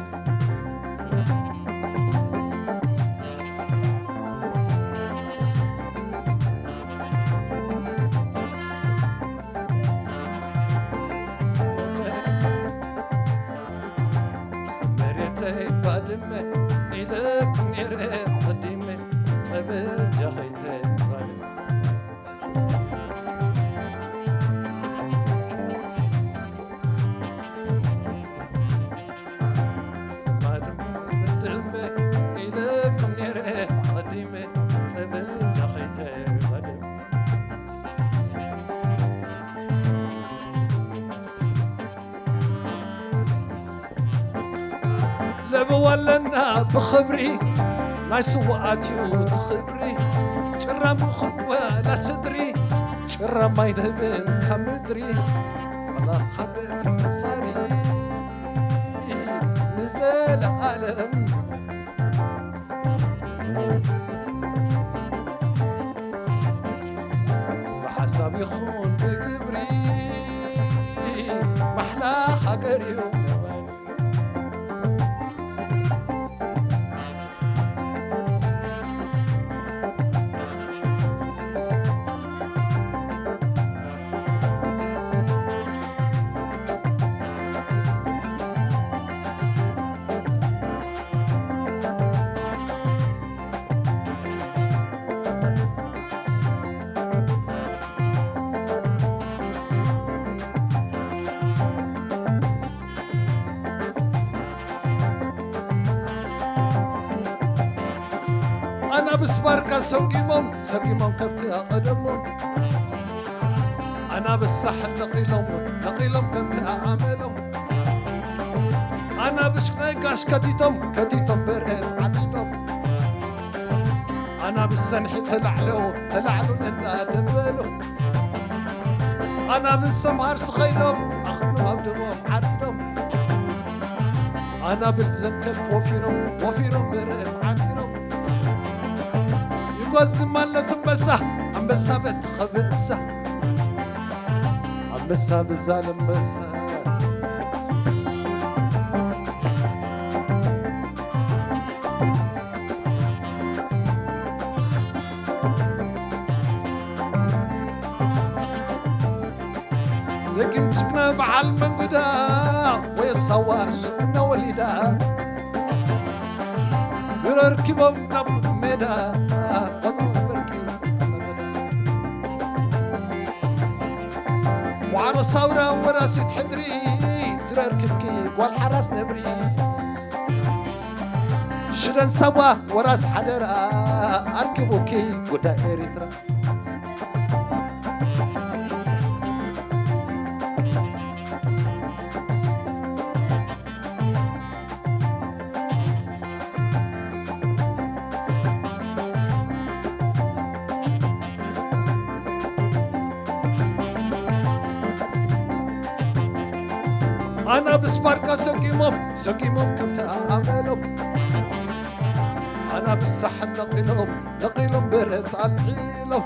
መሬተይ ባድመ ኢለኩም ነይረ ቀዲመ ጠበጃ ከይተባለ ለበዋ ኣለና ብኽብሪ ናይ ስውኣት እዩ እቲ ክብሪ ጭራም ይኹን ወላ ስድሪ ጭራም ኣይንህብን ካብ ምድሪ ኣምላኽ ሃገር መሳሪ ንዘለኣለም ብሓሳብ ይኹን ብግብሪ ማሕላ ሃገር እዩ ኣናብስ ባርካ ሰጊሞም ሰጊሞም ከብቲ ኣቐደሞም ኣናብስ ሳሕል ነቒሎም ነቒሎም ከምቲ ኣኣመሎም ኣናብስ ናይ ጋሽ ከቲቶም ከቲቶም በርሀ ተዓጢጦም ኣናብስ ሰንሒ ተላዕለው ተላዕሉን እንዳደበሉ ኣናብስ ሰምሃር ስኸይሎም ኣኽሎም ኣብ ደቦም ዓሪዶም ኣናብስ ዘንከልፍ ወፊሮም ወፊሮም በርሀ ተዓቲሮም ይጓዝም ኣሎ ትንበሳ ኣንበሳ በቲ ኸብእሳ ኣንበሳ ብዛል ኣንበሳ ደቂም ጅግና በዓል መንጉዳ ወይ ሳዋ እሱ እናወሊዳ ድረርኪቦም ናብ ሜዳ ቆጥሮም በርኪ ዋዕሮ ሳውራ ወራሲት ሕድሪ ድረርክብኪ ጓል ሓራስ ነብሪ ሽደን ሳዋ ወራስ ሓደራ ኣርክቡኪ ጉዳይ ኤሪትራ ኣናብስ ባርካ ሰጊሞም ሰጊሞም ከምቲ ኣመሎም ኣናብስ ሳሕል ነቒሎም ነቒሎም ብረት ኣልዒሎም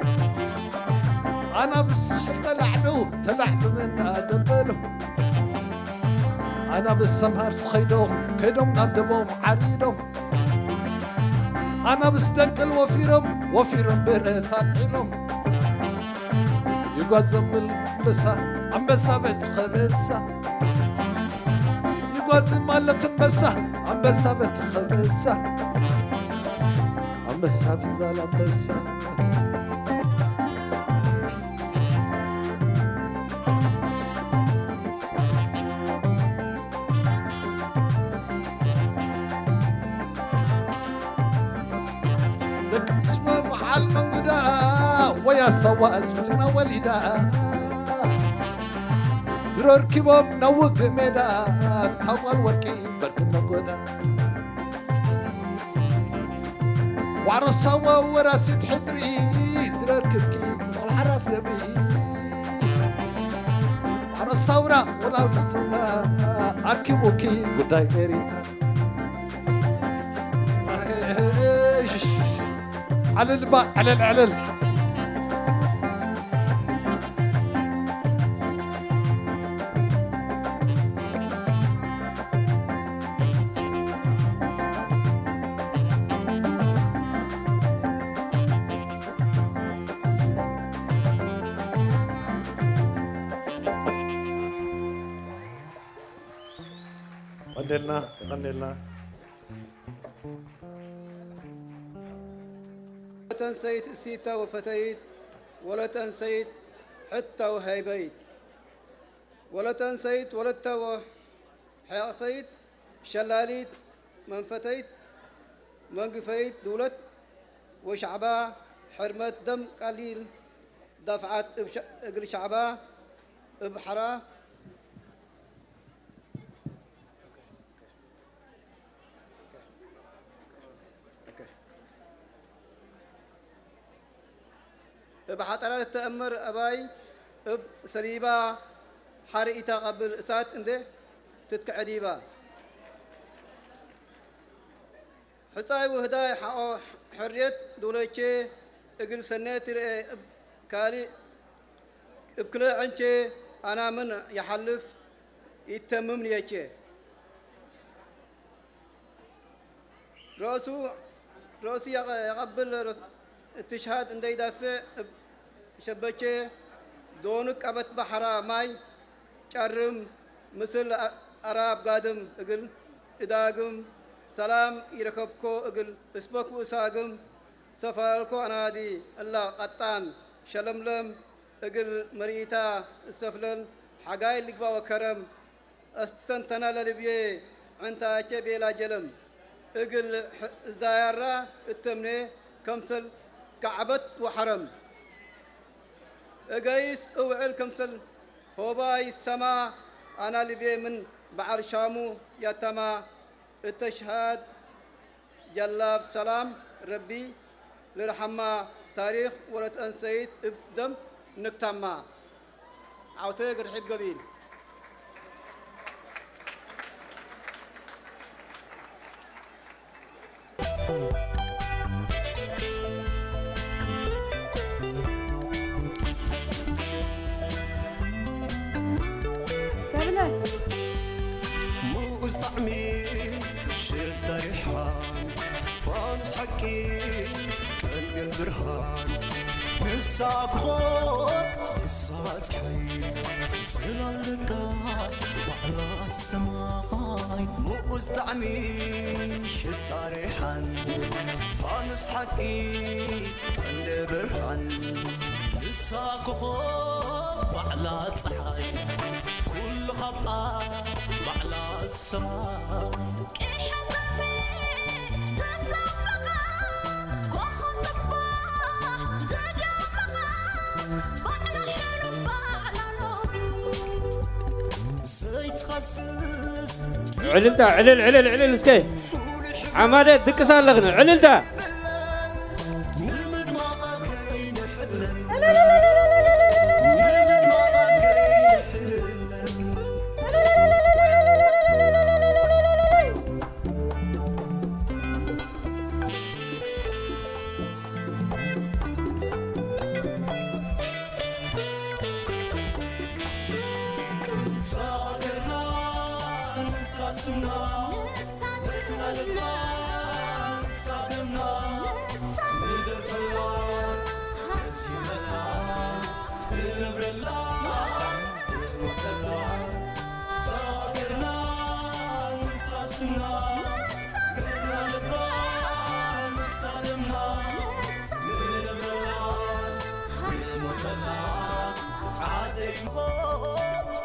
ኣናብስ ሳሕል ተላዕሉ ተላዕሉ እናደበሉ ኣናብስ ሰምሃር ስኸይዶም ከይዶም ናብ ደቦም ዓሪዶም ኣናብስ ደቅል ወፊሮም ወፊሮም ብረት ኣልዒሎም ይጓዘም ኣንበሳ ኣንበሳ በቲ ኸበሳ ይጓዝም ኣሎ ትንበሳ ኣንበሳ በቲ ኸበሳ ኣንበሳ ብዛል ኣንበሳ ደቂ ስመ በዓል መንጉዳ ወይ ኣሳዋ ኣዝምድና ወሊዳ ረኪቦም ናብ ውግእ ሜዳ፣ ታጓል ወርቂ በርክን መጎዳ። ዋዕሮ ሳዋ ወራሲት ሕድሪ፣ ድረክብኪ ቆልዓ ራስ ነብሪ። ዋዕሮ ሳውራ ወላውዲ ሳውራ፣ ኣርኪቡኪ ጉዳይ ኤሪትራ። ዓለል ባ፣ ዓለል፣ ዓለል። ቀንዴልና፣ ቀንዴልና። ወለተንሰይት እሲታ ወፈተይት፣ ወለተንሰይት ሕታ ወሃይበይት፣ ወለተንሰይት ወለታ ወሐቐፈይት፣ ሸላሊት መንፈተይት፣ መንግፈይት ድውለት ወሻዕባ፣ ሕርመት ደም ቀሊል፣ ዳፍዓት እብ ሸ-፣ እግል ሻዕባ፣ እብ ሐራ፣ እብ ሓጠራት ተአምር አባይ እብ ሰሊባ ሐር ኢተቀብል እሳት እንዴ ትትከዐ ዲባ። ሕጻይ ውህዳይ ሐቆ ሕርየት ዶለቼ እግል ሰኔ ትርኤ እብ ካልእ እብ ክልኤ ዕንቼ አና ምን የሐልፍ ኢተምም ንየቼ። ረእሱ፣ ረእሱ የቐ-፣ የቐብል ረስ-፣ እትሽሃድ እንደ ይዳፍዕ እብ ሸበቼ ዶኑ ቀበት ባሕራ ማይ ጨርም ምስል አ-፣ አራብ ጋድም እግል እዳግም ሰላም ይረከብኮ እግል እስበኩ እሳግም ሰፋርኮ አናዲ እላ ቀጣን ሸለምለም እግል መርኢታ እሰፍለል ሓጋይ ልግባ ወከረም አስተንተና ለልብዬ ዕንታቼ ቤላ ጀለም እግል ዛያራ እተምኔ ከምሰል ከዕበት ወሐረም እገይስ እውዕል ከምሰል ሆባይ ሰማ አና ልቤ ምን በዓል ሻሙ ያተማ እተሽሃድ ጀላብ ሰላም ረቢ ልርሐማ ታሪኽ ወለት አንሰይት እብ ደም ንክታማ። ዓውተ ግርሒብ ገቢል። ሰብለ። ሙኡዝ ጣዕሚ ሽታ ሪሓን ፋኑስ ሓቂ ቀንዲል ብርሃን ንሳ ኮኾብ ንሳ ጸሓይ ጽላል ደቃ ባዕላ ሰማይ ሙኡዝ ጣዕሚ ሽታ ሪሓን ፋኑስ ሓቂ ቀንዲ ብርሃን ንሳ ኮኾብ ባዕላ ጸሓይ ኩሉ ካብኣ ባዕላ ሰማይ ዕልልታ፣ ዕልል፣ ዕልል፣ ዕልል እስከ። ዓማደ ድቅስ ኣለኽን። ዕልልታ።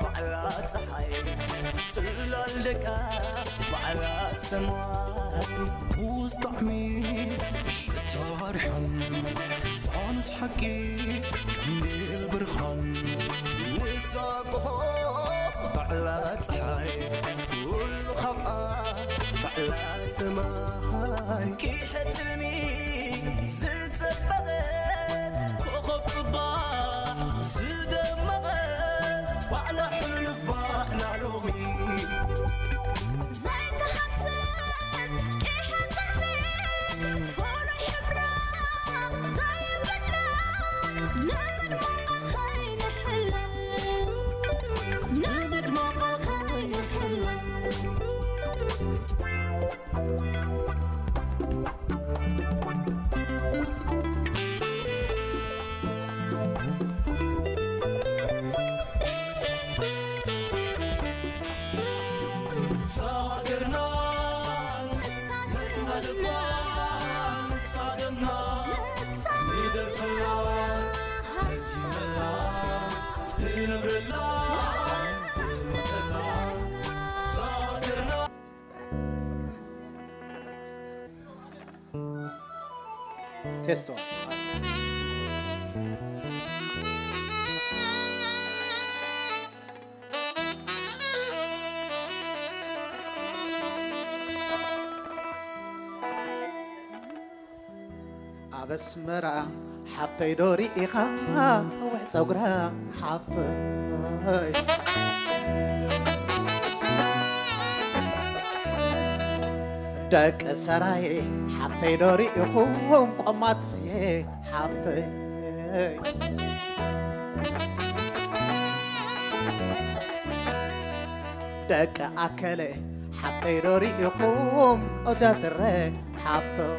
ባዕላ ጸሓይ ጽላል ደቃ ባዕላ ሰማይ ሙዝ ጣዕሚ ሽታ ሪሓን ፋኑስ ሓቂ ቀንዲል ብርሃን ንሳ ኮኾብ ባዕላ ጸሓይ ትውሉ ካብኣ ባዕላ ሰማይ ኪሐት ትልሚ ዝጸበቐት ኮኸብ ጽባሕ ዝደመቐት ባዕላ ሕሉፍ ባዕላ ሎሚ ዘይትሃስስ ቂሐ ጥልሚ ፍሉይ ሕብራ ዘይብላ ንምድማቓ ኸይንሕለል ንምድማቓ ኸይንሕለል ቴስቶ ኣብ ኣስመራ ሓብተይ ዶ ርኢኻ ነዊሕ ጸጉራ ሓብተይ ደቂ ሰራየ ሓብተይ ዶ ርኢኹም ቆማት ስየ ሓብተይ ደቂ ኣከለ ሓብተይ ዶ ርኢኹም ቆጃ ስረ ሓብተይ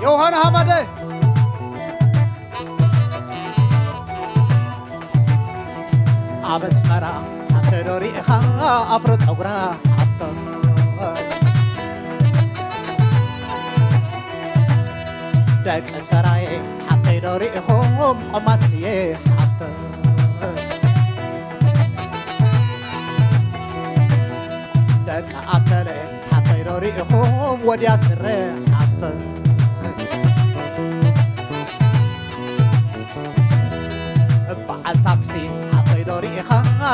ዮሃና ሃማደ ኣብ ኣስመራ ሓፍተ ዶ ርኢኻ ኣፍሮ ጸጉራ ሓፍቶ ደቂ ሰራየ ሓፍተይ ዶ ርኢኹም ቆማስየ ሓፍቶ ደቂ ኣከለ ሓፍተይ ዶ ርኢኹም ወድያ ስረ ሓፍቶ በዓል ታክሲ ሓፍተይ ዶ ርኢኻ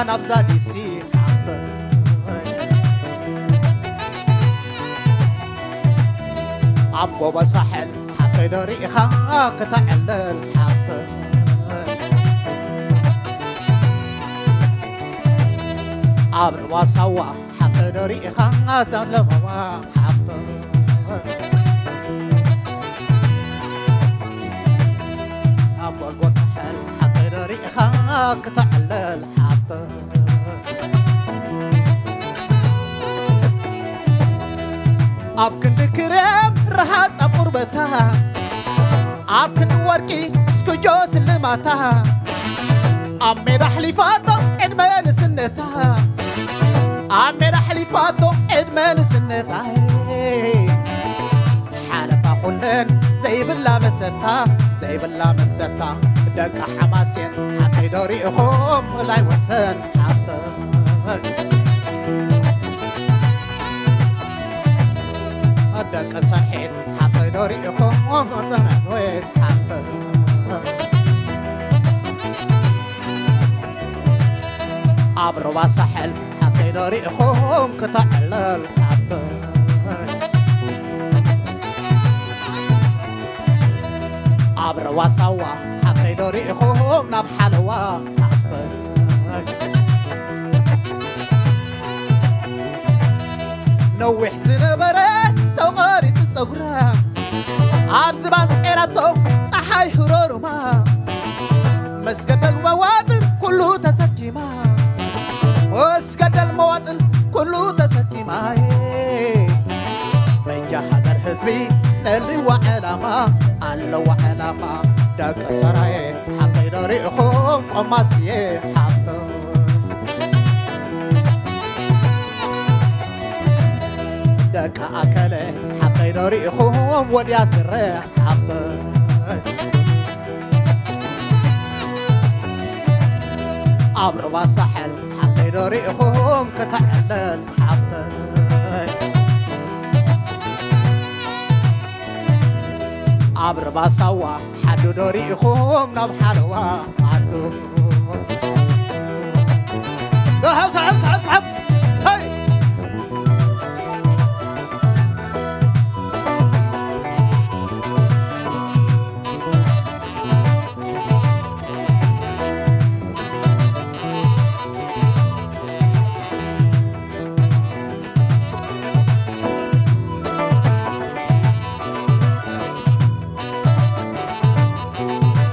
ናብዛ ዲሲ ሓፍተይ ኣብ ጎቦ ሳሕል ሓፍተይ ዶ ርኢኻ ክተዕልል ሓፍተይ ኣብ ርባ ሳዋ ሓፍተይ ዶ ርኢኻ ዘለማዋ ሓፍተይ ኣብ ጎልጎል ሳሕል ሓፍተይ ዶ ርኢኻ ክተዕልል ሓፍተይ ኣብ ክንዲ ክሬም ረሃጽ ኣብ ቁርበታ ኣብ ክንዲ ወርቂ እስክጆ ስልማታ ኣብ ሜዳ ኣሕሊፋቶ ዕድመ ንስነታ ኣብ ሜዳ ኣሕሊፋቶ ዕድመ ንስነታ ሓለፋ ኩለን ዘይብላ መሰታ ዘይብላ መሰታ ደቂ ሓማሴን ሓፍተይ ዶ ርኢኹም ላይ ወሰን ሓፍተይ ደቂ ሰንሒት ሓፍተይ ዶ ርኢኹም ጽንሕት ወይ ሓፍተይ ኣብ ሩባ ሳሕል ሓፍተይ ዶ ርኢኹም ክተዕልል ሓፍተይ ኣብ ሩባ ሳዋ ሓፍተይ ዶ ርኢኹም ናብ ሓለዋ ሓፍተይ ነዊሕ ዝነበረ ተቖሪጹ ጸጉራ ኣብ ዝባን ጸይራቶ ጸሓይ ህሮሩማ መስገደል መዋጥር ኩሉ ተሰኪማ መስገደል መዋጥር ኩሉ ተሰኪማ በጃ ሃገር ህዝቢ ነልዋ ዕላማ ኣለዋ ዕላማ ደቂ ሰራየ ሓፍተይ ዶ ርኢኹም ቆማስየ ሓፍ ደቂ ኣከለ ሓፍተይ ዶ ርኢኹም ወድያ ስረ ሓፍተይ። ኣብ ሩባ ሳሕል ሓፍተይ ዶ ርኢኹም ክተዕለል ሓፍተይ። ኣብ ሩባ ሳዋ ሓዱ ዶ ርኢኹም ናብ ሓለዋ ዓዱ። ሰሓብ፣ ሰሓብ፣ ሰሓብ፣ ሰሓብ። ሰይ!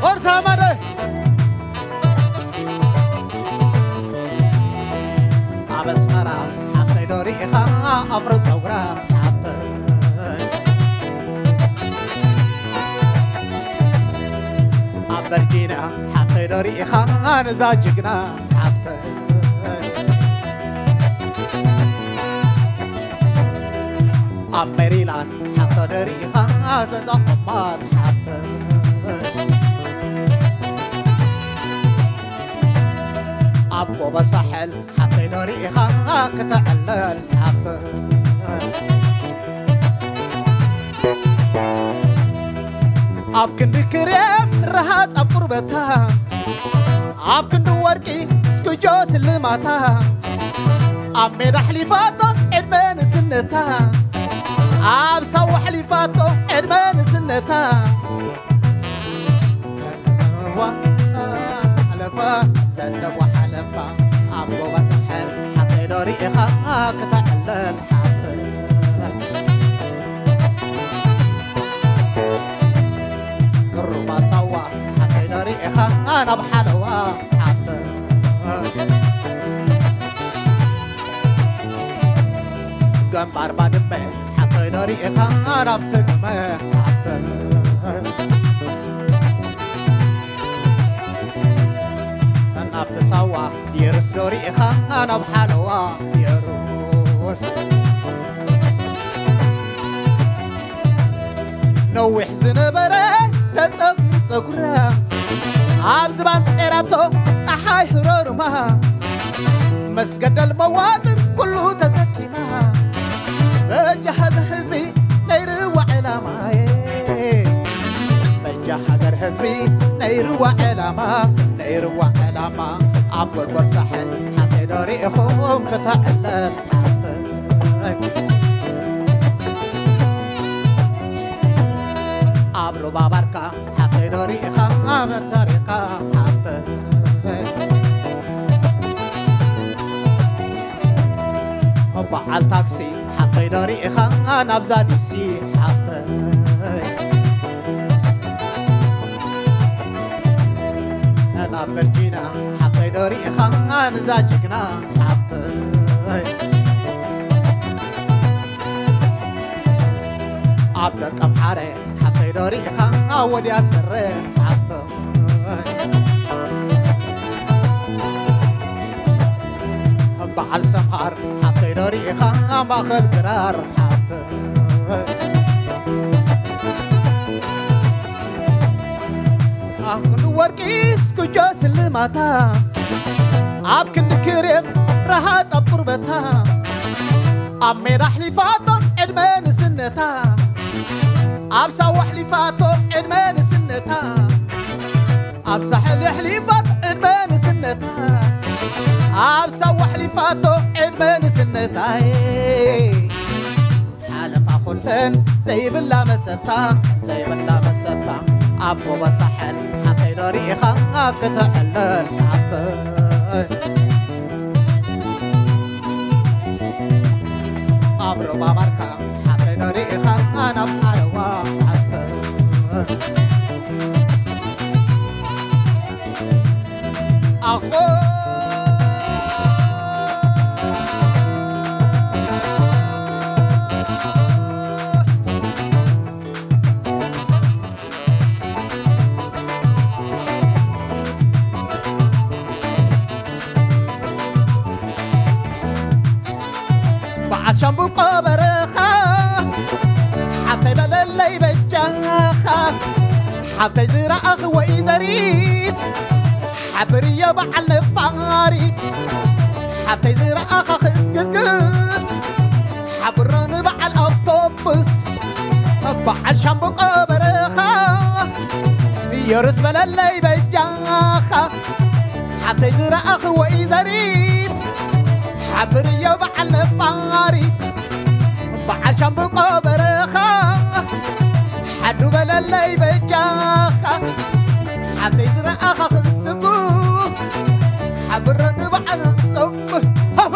ኦርሳ ማደ። ኣብ ኣስመራ ሓፍተይ ዶ ርኢኻ ኣፍሮ ጸጉራ ሓፍተይ። ኣብ ቨርጂንያ ሓፍተይ ዶ ርኢኻ ነዛ ጅግና ሓፍተይ። ኣብ ሜሪላንድ ሓፍተይ ዶ ርኢኻ ነዛ ቆማል ሓፍተይ። ኣብ ጎቦ ሳሕል ሓፍተይ ዶ ርኢኻ ክተዕለል ሓፍተይ። ኣብ ክንዲ ክሬም ረሃጽ ኣብ ቁርበታ፣ ኣብ ክንዲ ወርቂ እስክጆ ስልማታ፣ ኣብ ሜዳ ኣሕሊፋቶ ዕድመ ንስነታ፣ ኣብ ሳዋ ኣሕሊፋቶ ዕድመ ንስነታ። ዘለዋ ሓለፋ፣ ዘለዋ ሓለፋ፣ ኣብ ጎባ ሳሕል ሓፍተይ ዶ ርኢኻ ክተዕለል ሓፍተይ። ሩባ ሳዋ ሓፍተይ ዶ ርኢኻ ናብ ሓለዋ ሓፍተይ። ገንባር ባድመ ሓፍተይ ዶ ርኢኻ ናብ ትግመ ሓፍተይ። ናብቲ ሳዋ የሩስ ዶ ርኢኻ ናብ ሓለዋ የሩስ። ነዊሕ ዝነበረ ተጸጉሩ ጸጉራ፣ ኣብ ዝባን ጼራቶ ጸሓይ ህሮርማ፣ መስገደል መዋጥር ኩሉ ተሰኪማ። በጃ ሃገር ህዝቢ ነይርዋ ዕላማየ፣ በጃ ሃገር ህዝቢ ነይርዋ ዕላማ፣ ነይርዋ ዕላማ። ኣብ ጎልጎል ሳሕል ሓፍተይ ዶ ርኢኹም ክተዕለል ሓፍተይ። ኣብ ሩባ ባርካ ሓፍተይ ዶ ርኢኻ መሰሪኻ ሓፍተይ። በዓል ታክሲ ሓፍተይ ዶ ርኢኻ ናብዛ ዲሲ ሓፍተይ። ናብ ቨርጂና ሓፍተይ ዶ ርኢኻ ንዛ ጅግና ሓፍተይ። ኣብ ደቀምሓረ ሓፍተይ ዶ ርኢኻ ወድያ ስረ ሓፍተይ። በዓል ሰምሃር ሓፍተይ ዶ ርኢኻ ማእኸል ግራር ሓፍተይ። ኣብ ክንዲ ወርቂ እስክጆ ስልማታ፣ ኣብ ክንዲ ክሬም ረሃጽ ኣብ ቁርበታ፣ ኣብ ሜዳ ኣሕሊፋቶ ዕድመ ንስነታ፣ ኣብ ሳዋ ኣሕሊፋቶ ዕድመ ንስነታ፣ ኣብ ሳሕል ኣሕሊፋቶ ዕድመ ንስነታ፣ ኣብ ሳዋ ኣሕሊፋቶ ዕድመ ንስነታይ። ሓለፋ ኩለን ዘይብላ መሰታ፣ ዘይብላ መሰታ፣ ኣብ ጎቦ ሳሕል ሓፍተይ ዶ ርኢኻ ክተዕለል ሓፍተይ። ኣብ ሩባ ባርካ ሓፍተይ ዶ ርኢኻ ናብ ሓለዋ ሓፍተይ። ኣኾ በዓል ሻምብቆ በረኻ ሓብተይ ዝረኣኽዎ እዩ ዘሪት ሓብርዮ በዓል ነፋሪት ሓብተይ ዝረኣኻ ክትግዝግዝ ሓብሮ ንበዓል ኣውቶቡስ በዓል ሻምብቆ በረኻ የሩስ በለለይ በጃኻ ሓብተይ ዝረኣኽዎ እዩ ዘሪት ሓብርዮ በዓል ነፋሪት በዓል ሻምብቆ በረኻ ሓዱ በለለይ በጃኻ ሓብተይ ዝረኣኻ ክስቡ ሓብሮ ንበዓል ጾም ሃባ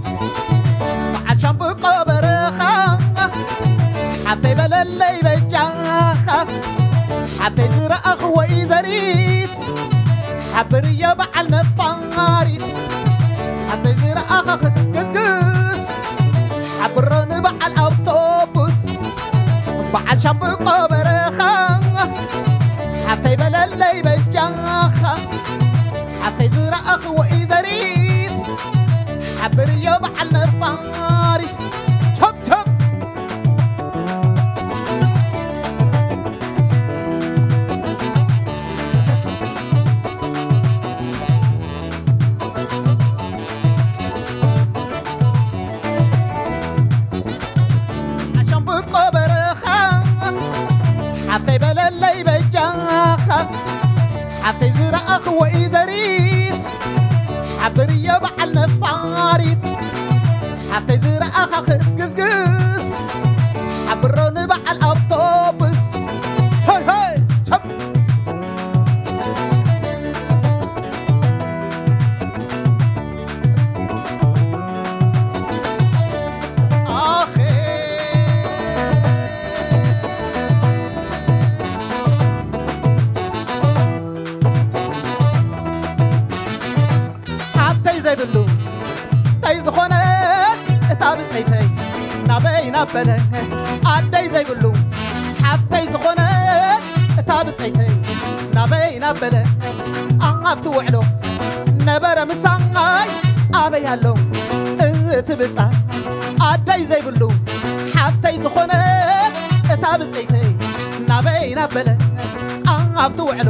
በዓል ሻምብቆ በረኻ ሓብተይ በለለይ በጃኻ ሓብተይ ዝረኣኽዎ እዩ ዘሪት ሓብርዮ በዓል ነፋሪት ሓብተይ ዝረኣኻ ክትግዝግዝ ሓብሮ ንበዓል ኣውቶቡስ በዓል ሻምብቆ በረኻ ሓብተይ በለለይ በጃኻ ሓብተይ ዝረኣኽዎ እዩ ዘሪት ሓብርዮ በዓል ነፋሪት ቸብ ቸብ ኣሻምብቆ በረኻ ሓብተይ በለለይ በጃኻ ሓብተይ ዝረኣኽዎ እዩ ዘሪት ሓብርዮ በዓል ነፋሪት ሓብተይ ዝረኣኻ ክትግዝግዝ ሓብሮ ንበዓል ኣውቶቡስ ሆይ ሆይ ቸብ ኣኼ ሓብተይ ዘይብሉ እንታይ ዝኾነ እታ ብፀይተይ ናበይ ናበለ ኣደይ ዘይብሉ ሓብተይ ዝኾነ እታ ብፀይተይ ናበይ ናበለ ኣብቲ ውዕሎ ነበረ ምሳይ ኣበይ ኣሎ እቲ ብፃ ኣደይ ዘይብሉ ሓብተይ ዝኾነ እታ ብፀይተይ ናበይ ናበለ ኣብቲ ውዕሎ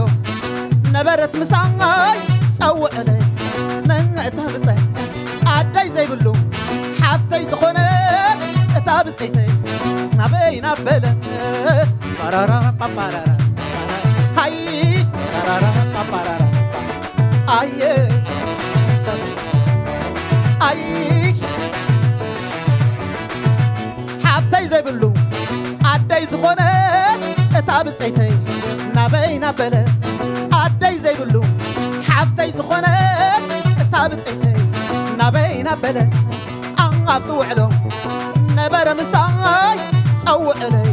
ነበረት ምሳይ ጸውዕለይ ነታ ብፀይ ኣደይ ዘይብሉ ሓብተይ ዝኾነ እታ ብፀይተይ ናበይ ናበለ ፓራራ ፓፓራራ ሃይ ፓራራ ፓፓራራ ኣየ ኣይ ሓብተይ ዘይብሉ ኣደይ ዝኾነ እታ ብፀይተይ ናበይ ናበለ ኣደይ ዘይብሉ ሓብተይ ዝኾነ እታ ብፀይተይ ናበይ ናበለ ኣብቲ ውዕሎ ነበረ ምሳይ ጸውዕለይ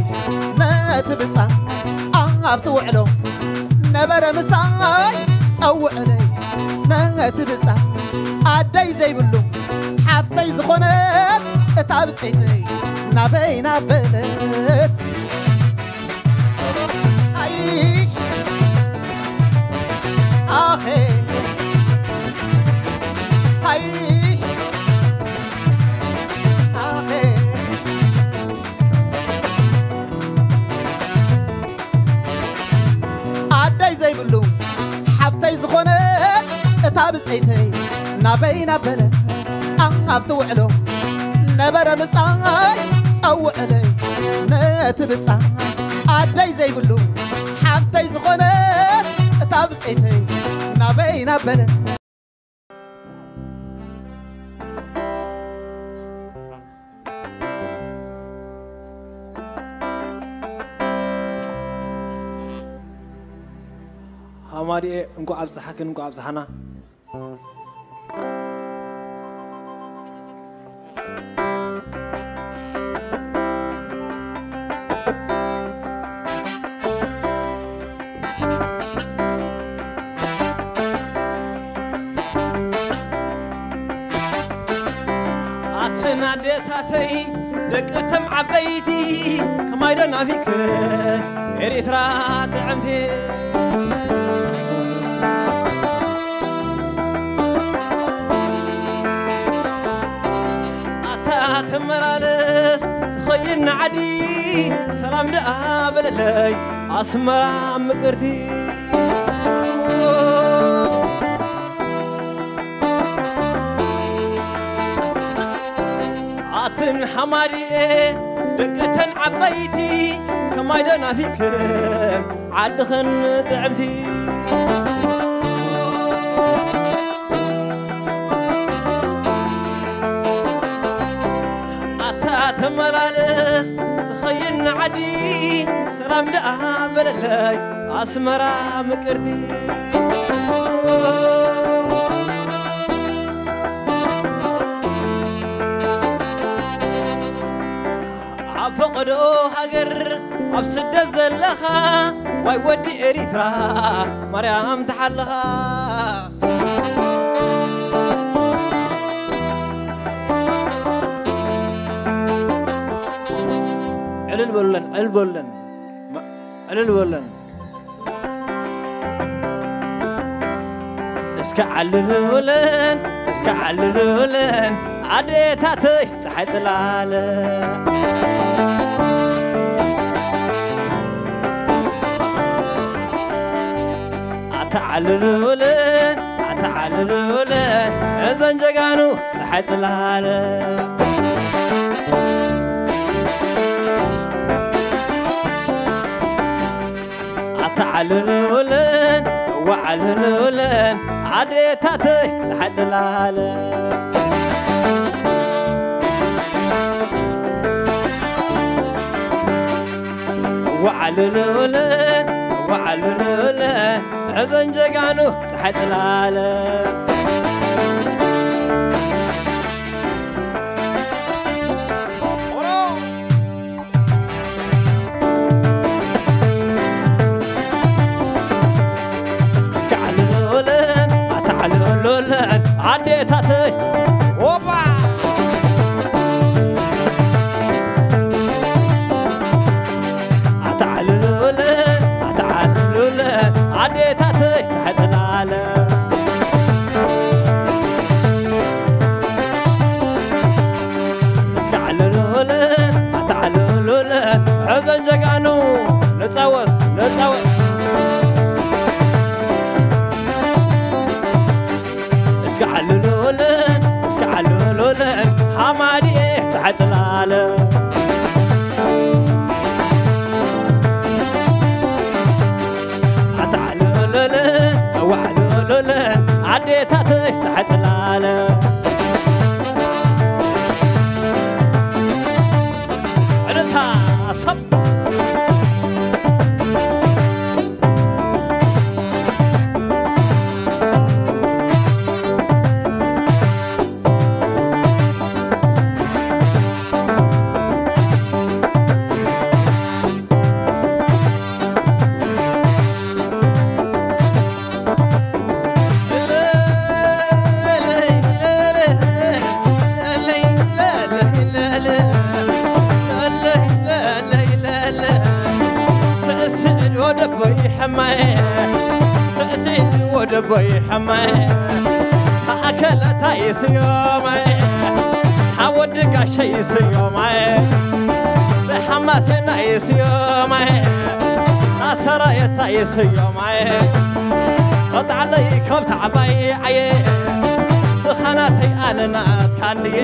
ነቲ ብፃ ኣብቲ ውዕሎ ነበረ ምሳይ ጸውዕለይ ነቲ ብፃ ኣደይ ዘይብሉ ሓፍተይ ዝኾነት እታ ብፀይተይ ናበይ ናበለት ኣይ ኣኸ ኣይ ኣኸ ኣደይ ዘይብሉ ሓብተይ ዝኾነ እታ ብፀይተይ ናበይ ናበለ ኣብቲ ውዕሎ ነበረ ምፃይ ፀውዕለይ ነቲ ብፃ ኣደይ ዘይብሉ ሓብተይ ዝኾነ እታ ብፀይተይ ናበይ ናበለ ሃማድኤ እንኳዕ ኣብፀሓክን እንኳዕ ኣብፀሓና። ኣተን ኣዴታተይ ደቂ እቶም ዓበይቲ ከማይ ዶ ናፊቅክን ኤርትራ ጥዕምቲ። ንዓዲ ሰላም ደኣ በለለይ ኣስመራ ምቅርቲ። ኣትን ሓማዲኤ ደቂ ተን ዓበይቲ ከማይ ዶ ናፊቅክን ዓድኽን ጥዕምቲ። ኣታ ተመላለስ ትኸይድ ንዓዲ ሰላም ደኣ በለለይ ኣስመራ ምቅርቲ። ኣብ ፈቐዶ ሃገር ኣብ ስደት ዘለኻ ዋይ ወዲ ኤሪትራ ማርያም ተሓለኻ። ዕልል በሉለን፣ ዕልል በሉለን፣ ዕልል በሉለን። እስከ ዓልሉለን፣ እስከ ዓልሉለን ኣዴታተይ ፀሓይ ፅላለ። ኣተዓልሉለን፣ ኣተዓልሉለን እዘን ጀጋኑ ፀሓይ ፅላለ። ኣተዓልሉለን፣ እወዓልሉለን ኣዴታተይ ፀሓይ ፅላለ። እወዓልሉለን፣ እወዓልሉለን እዘን ጀጋኑ ፀሓይ ፅላለ። እስከ ዓልሉለን ኣተዓልሉለን ኣዴታተይ። ኦባ! ኣተዓልሉለን ኣተዓልሉለን ኣዴታተይ ተሕፅላለ። እስከ ዓልሉለን ኣተዓልሉለን ሕዘን ጀጋኑ ንፃወት ንፃወት። እስከ ዓልሉለን እስከ ዓልሉለን ሓማዲኤ ፀሓይ ፅላለ። ኣተዓልሉለን ኣዋዕልሉለን ኣዴታተይ ፀሓይ ፅላለ። ዕልልታ ሰብ። ስዕስዕን ወደቦይ ሓማየ፣ ስዕስዕን ወደቦይ ሓማየ፣ ተኣከለታ ይስዮማየ፣ ታወዲ ጋሸ ይስዮማየ፣ ተሓማሴና ይስዮማየ፣ ታሰራየታ ይስዮማየ፣ ቐጣዕለይ ከብቲ ዓባይ ዓየ፣ ስኻናተይ ኣነ ናትካ እንድየ፣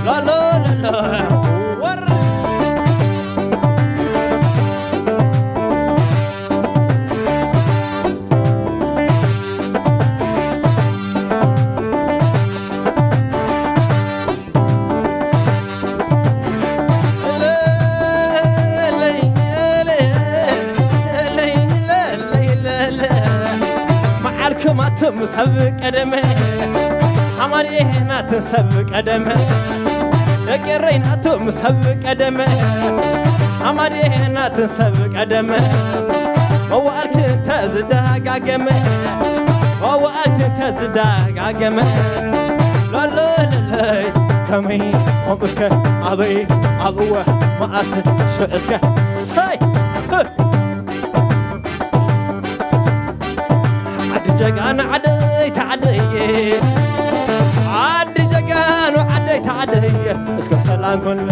ሎሎ ሎሎ ወር። መዓልኩም ኣቱም ሰብ ቀደመ፣ ሓማርኤ ናትን ሰብ ቀደመ፣ ደቂ ኤረይ ናቱም ሰብ ቀደመ፣ ሓማርኤ ናትን ሰብ ቀደመ፣ መዋእልኪ እንተ ዝደጋገመ፣ መዋእልኪ እንተ ዝደጋገመ፣ ሎሎለለይ ከመይ ከምኡ እስከ ኣበይ ኣብእወ መኣስ ሽዑ እስከ ሰይ ዓዲ ጀጋኑ ዓደይ ተዓደየ፣ ዓዲ ጀጋኑ ዓደይ ተዓደየ፣ እስከ ሰላም ኩሉ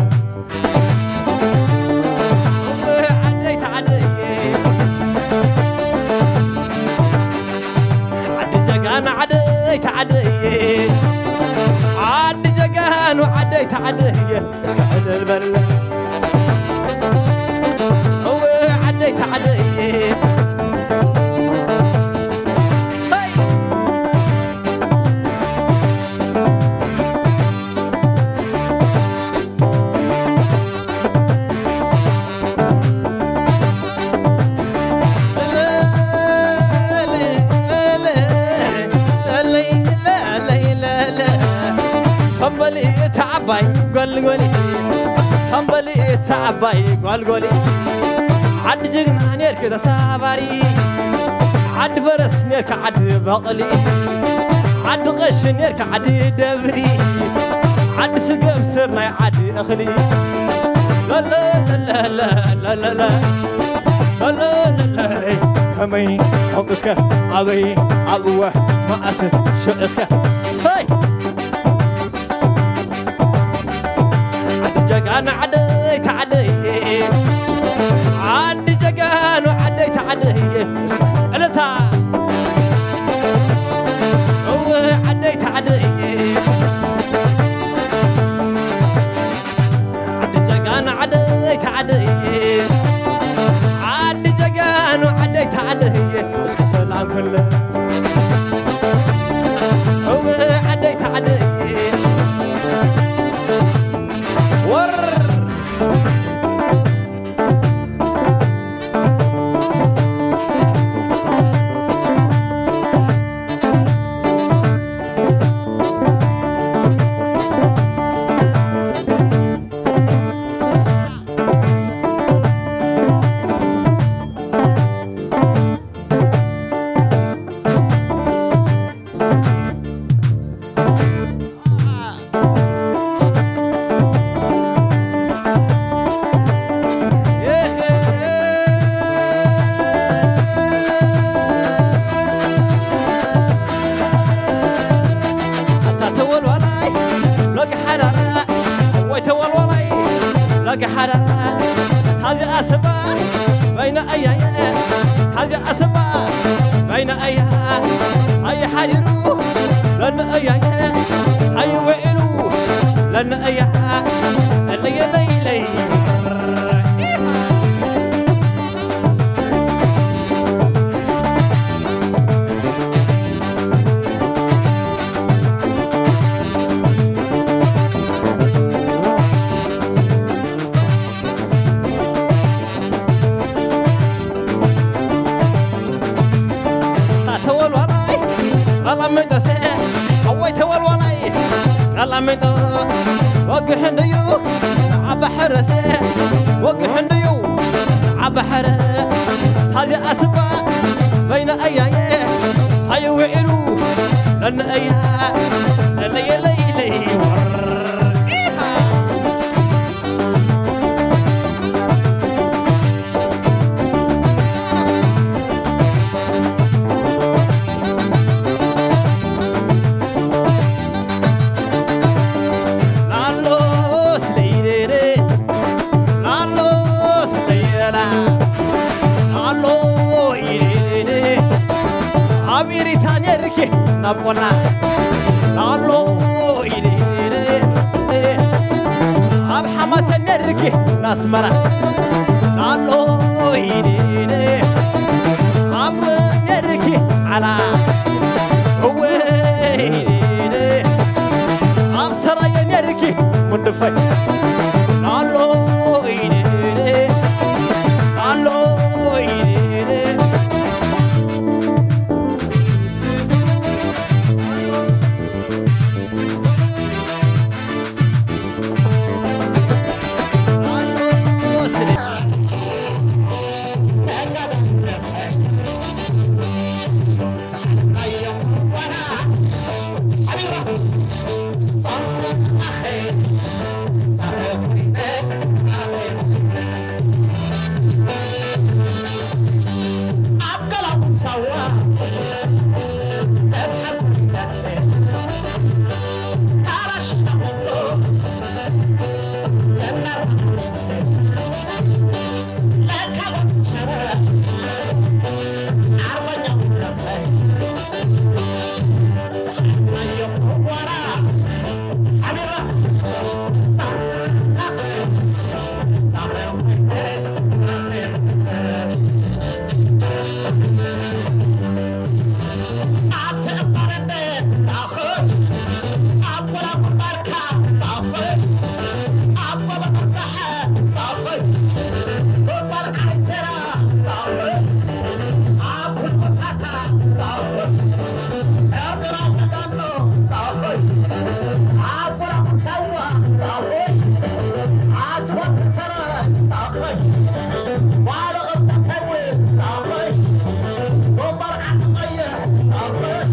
ዓደይ ተዓደየ ዓዲ ጀጋኑ ዓደይ ተዓደየ እስከ ዕልል በለ እወ ዓደይ ተዓደየ ሰይ ሰንበል እታ ዓባይ ጓልጎሊ ሰንበል እታ ዓባይ ጓልጎሊ ዓዲ ጅግና ኔርኪ ተሳባሪ ዓዲ ፈረስ ኔርካ ዓዲ በቕሊ ዓዲ ቐሽ ኔርካ ዓዲ ደብሪ ዓዲ ስገም ስርናይ ዓዲ እኽሊ ለለለለለለለ ለለለለ ከመይ ከምስከ ኣበይ ኣብወ መኣስ ሽዑ እስከ ሰይ ዓዲ ጀጋና ዓደይ ተዓደየ ዓዲ ጀጋኑ ዓደይ ተዓደየ እስከ ዕልታ እወ ዓደይ ተዓደየ ዓዲ ጀጋኑ ዓደይ ተዓደየ ዓዲ ጀጋኑ ዓደይ ተዓደየ እስከ ሰላም ክለ እወ ዓደይ ተዓደየ ወር ኣታ ተወልዋላይ ሎጊ ሓዳራ ወይ ተወልዋላይ ሎጊ ሓዳራ ታዚኣ ስባ በይና እያየ ታዚኣ ስባ በይና እያ ሳይ ሓዲሩ ለንእያየ ሳይ ውዒሉ ለንእያ እለየለይለይ ተወልዋላይ ቐላመይጦ ሰ ሓወይ ተወልዋላይ ቐላመይጦ ወግሕ እንድዩ ዓባ ሕረሰ ወግሕ እንድዩ ዓባ ሕረ ታዚኣ ስባ በይና እያየ ሳይውዒሉ ለንእያ ለለየለይለይ ወር ኣብ ኢሪታ ነርኪ ናብ ቆና ላሎ ኢለ ኣብ ሓማሴን ነርኪ ናስመራ ላሎ ኢለ ኣብ ነርኪ ዓላ እወ ኢለ ኣብ ሰራየ ነርኪ ሙንድፈይ ላሎ ኢለ ላሎ ኢለ ኣባረንደ ሳኽር፣ ኣብ ጎላጉል ባርካ ሳኽር፣ ኣብ ጎበ ቀሳሐ ሳኽር፣ ጎባል ዓንተራ ሳኽር፣ ኣብ ኩልቦታታ ሳኽር፣ ኤርትራ ተጋድሎ ሳኽር፣ ኣብ ጎላጉል ሳዋ ሳኽር፣ ኣትወት ሰራይ ሳኽር፣ ባለ ቅርጠተው ሳኽር፣ ጎባል ዓንተ ቀይሕ ሳኽር፣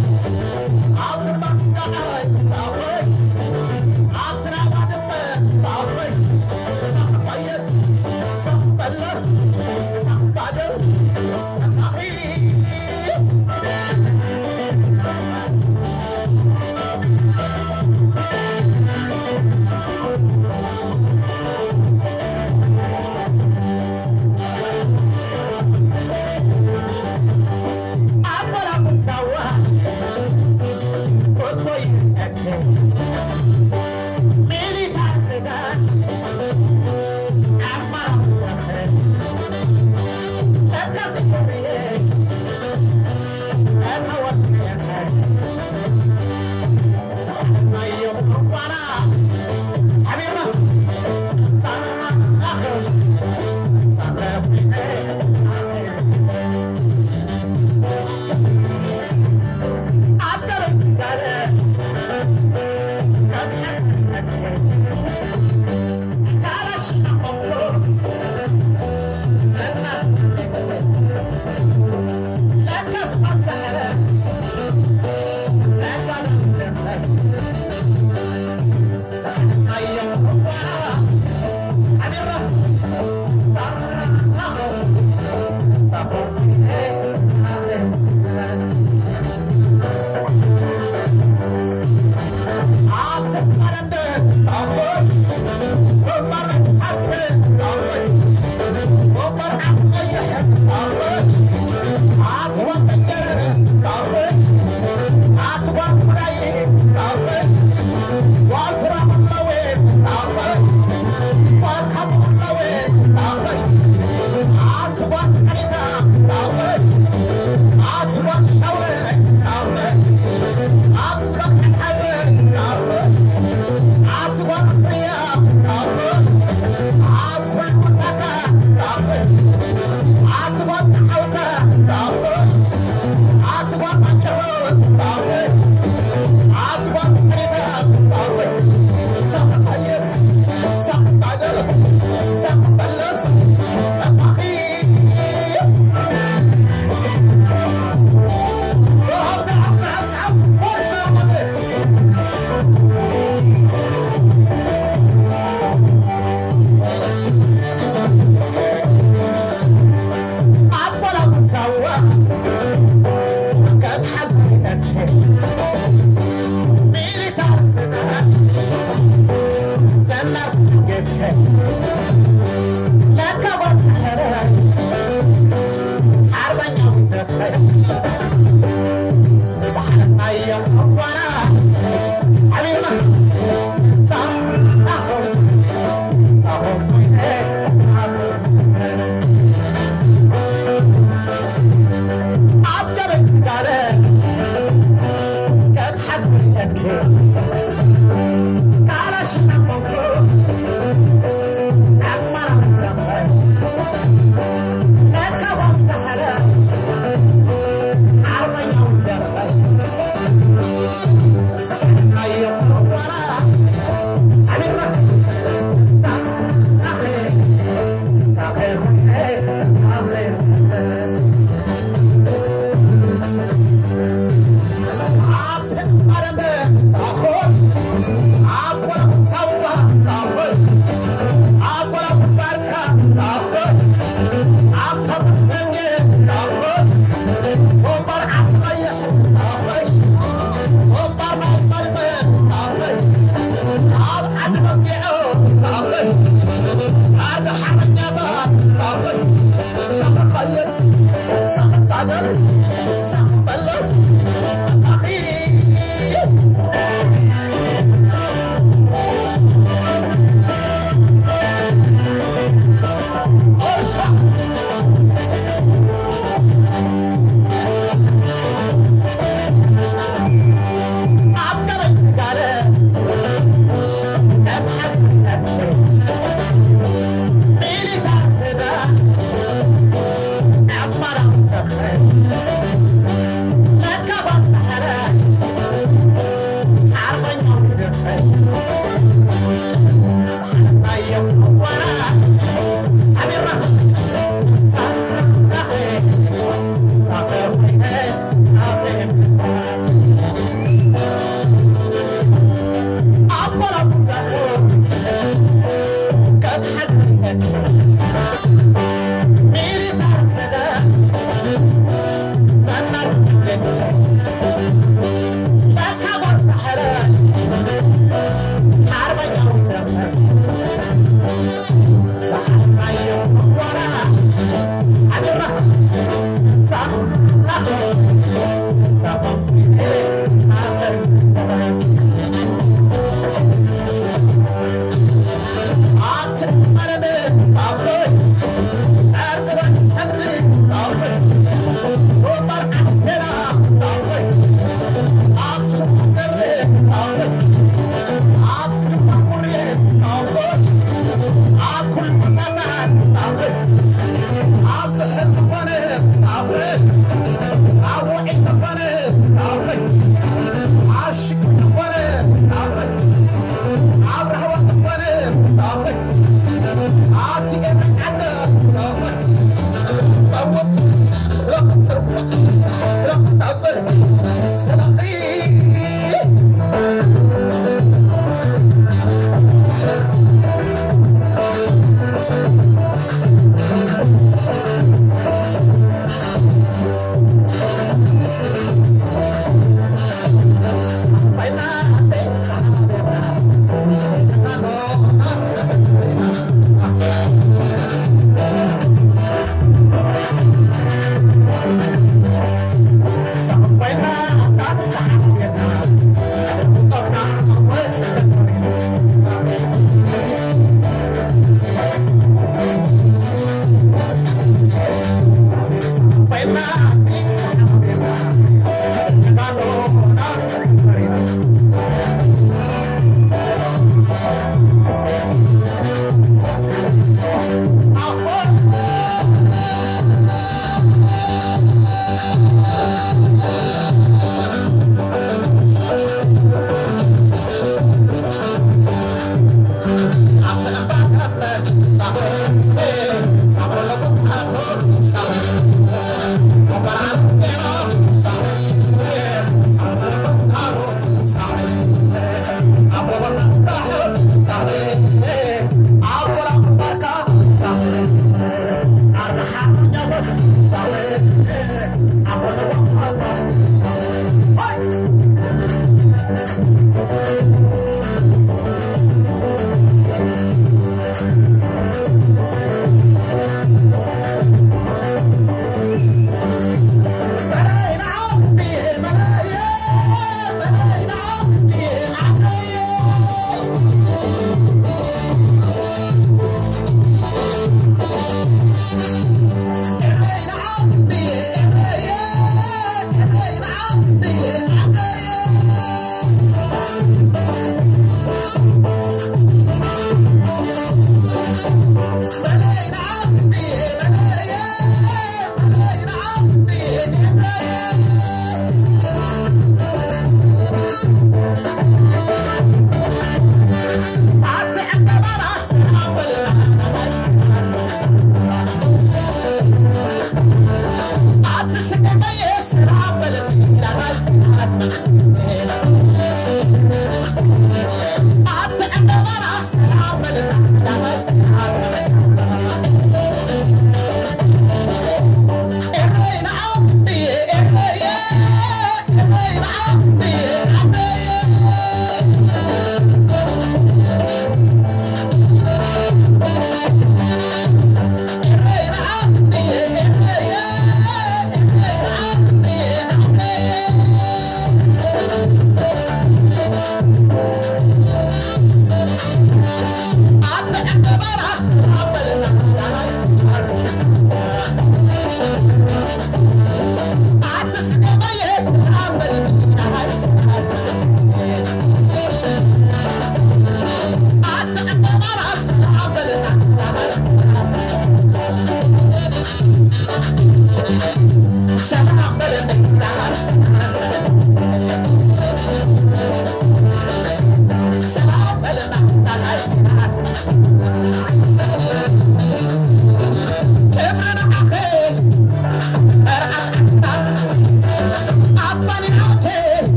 ኣብ ግንባር ትግራይ ሳኽር፣ ኣብቲ ናይ ባድመ ሳኽር፣ ሳኽር ኸይድ፣ ሳኽር በለስ፣ ሳኽር ባድም፣ ሳኽር ኣበላቡን ሳዋ ኮትኮይ ሚሊታር ክዳን ኣማራ ሰፈር ለካስ ኮሪየ እታ ወርቅ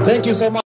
Thank you so much.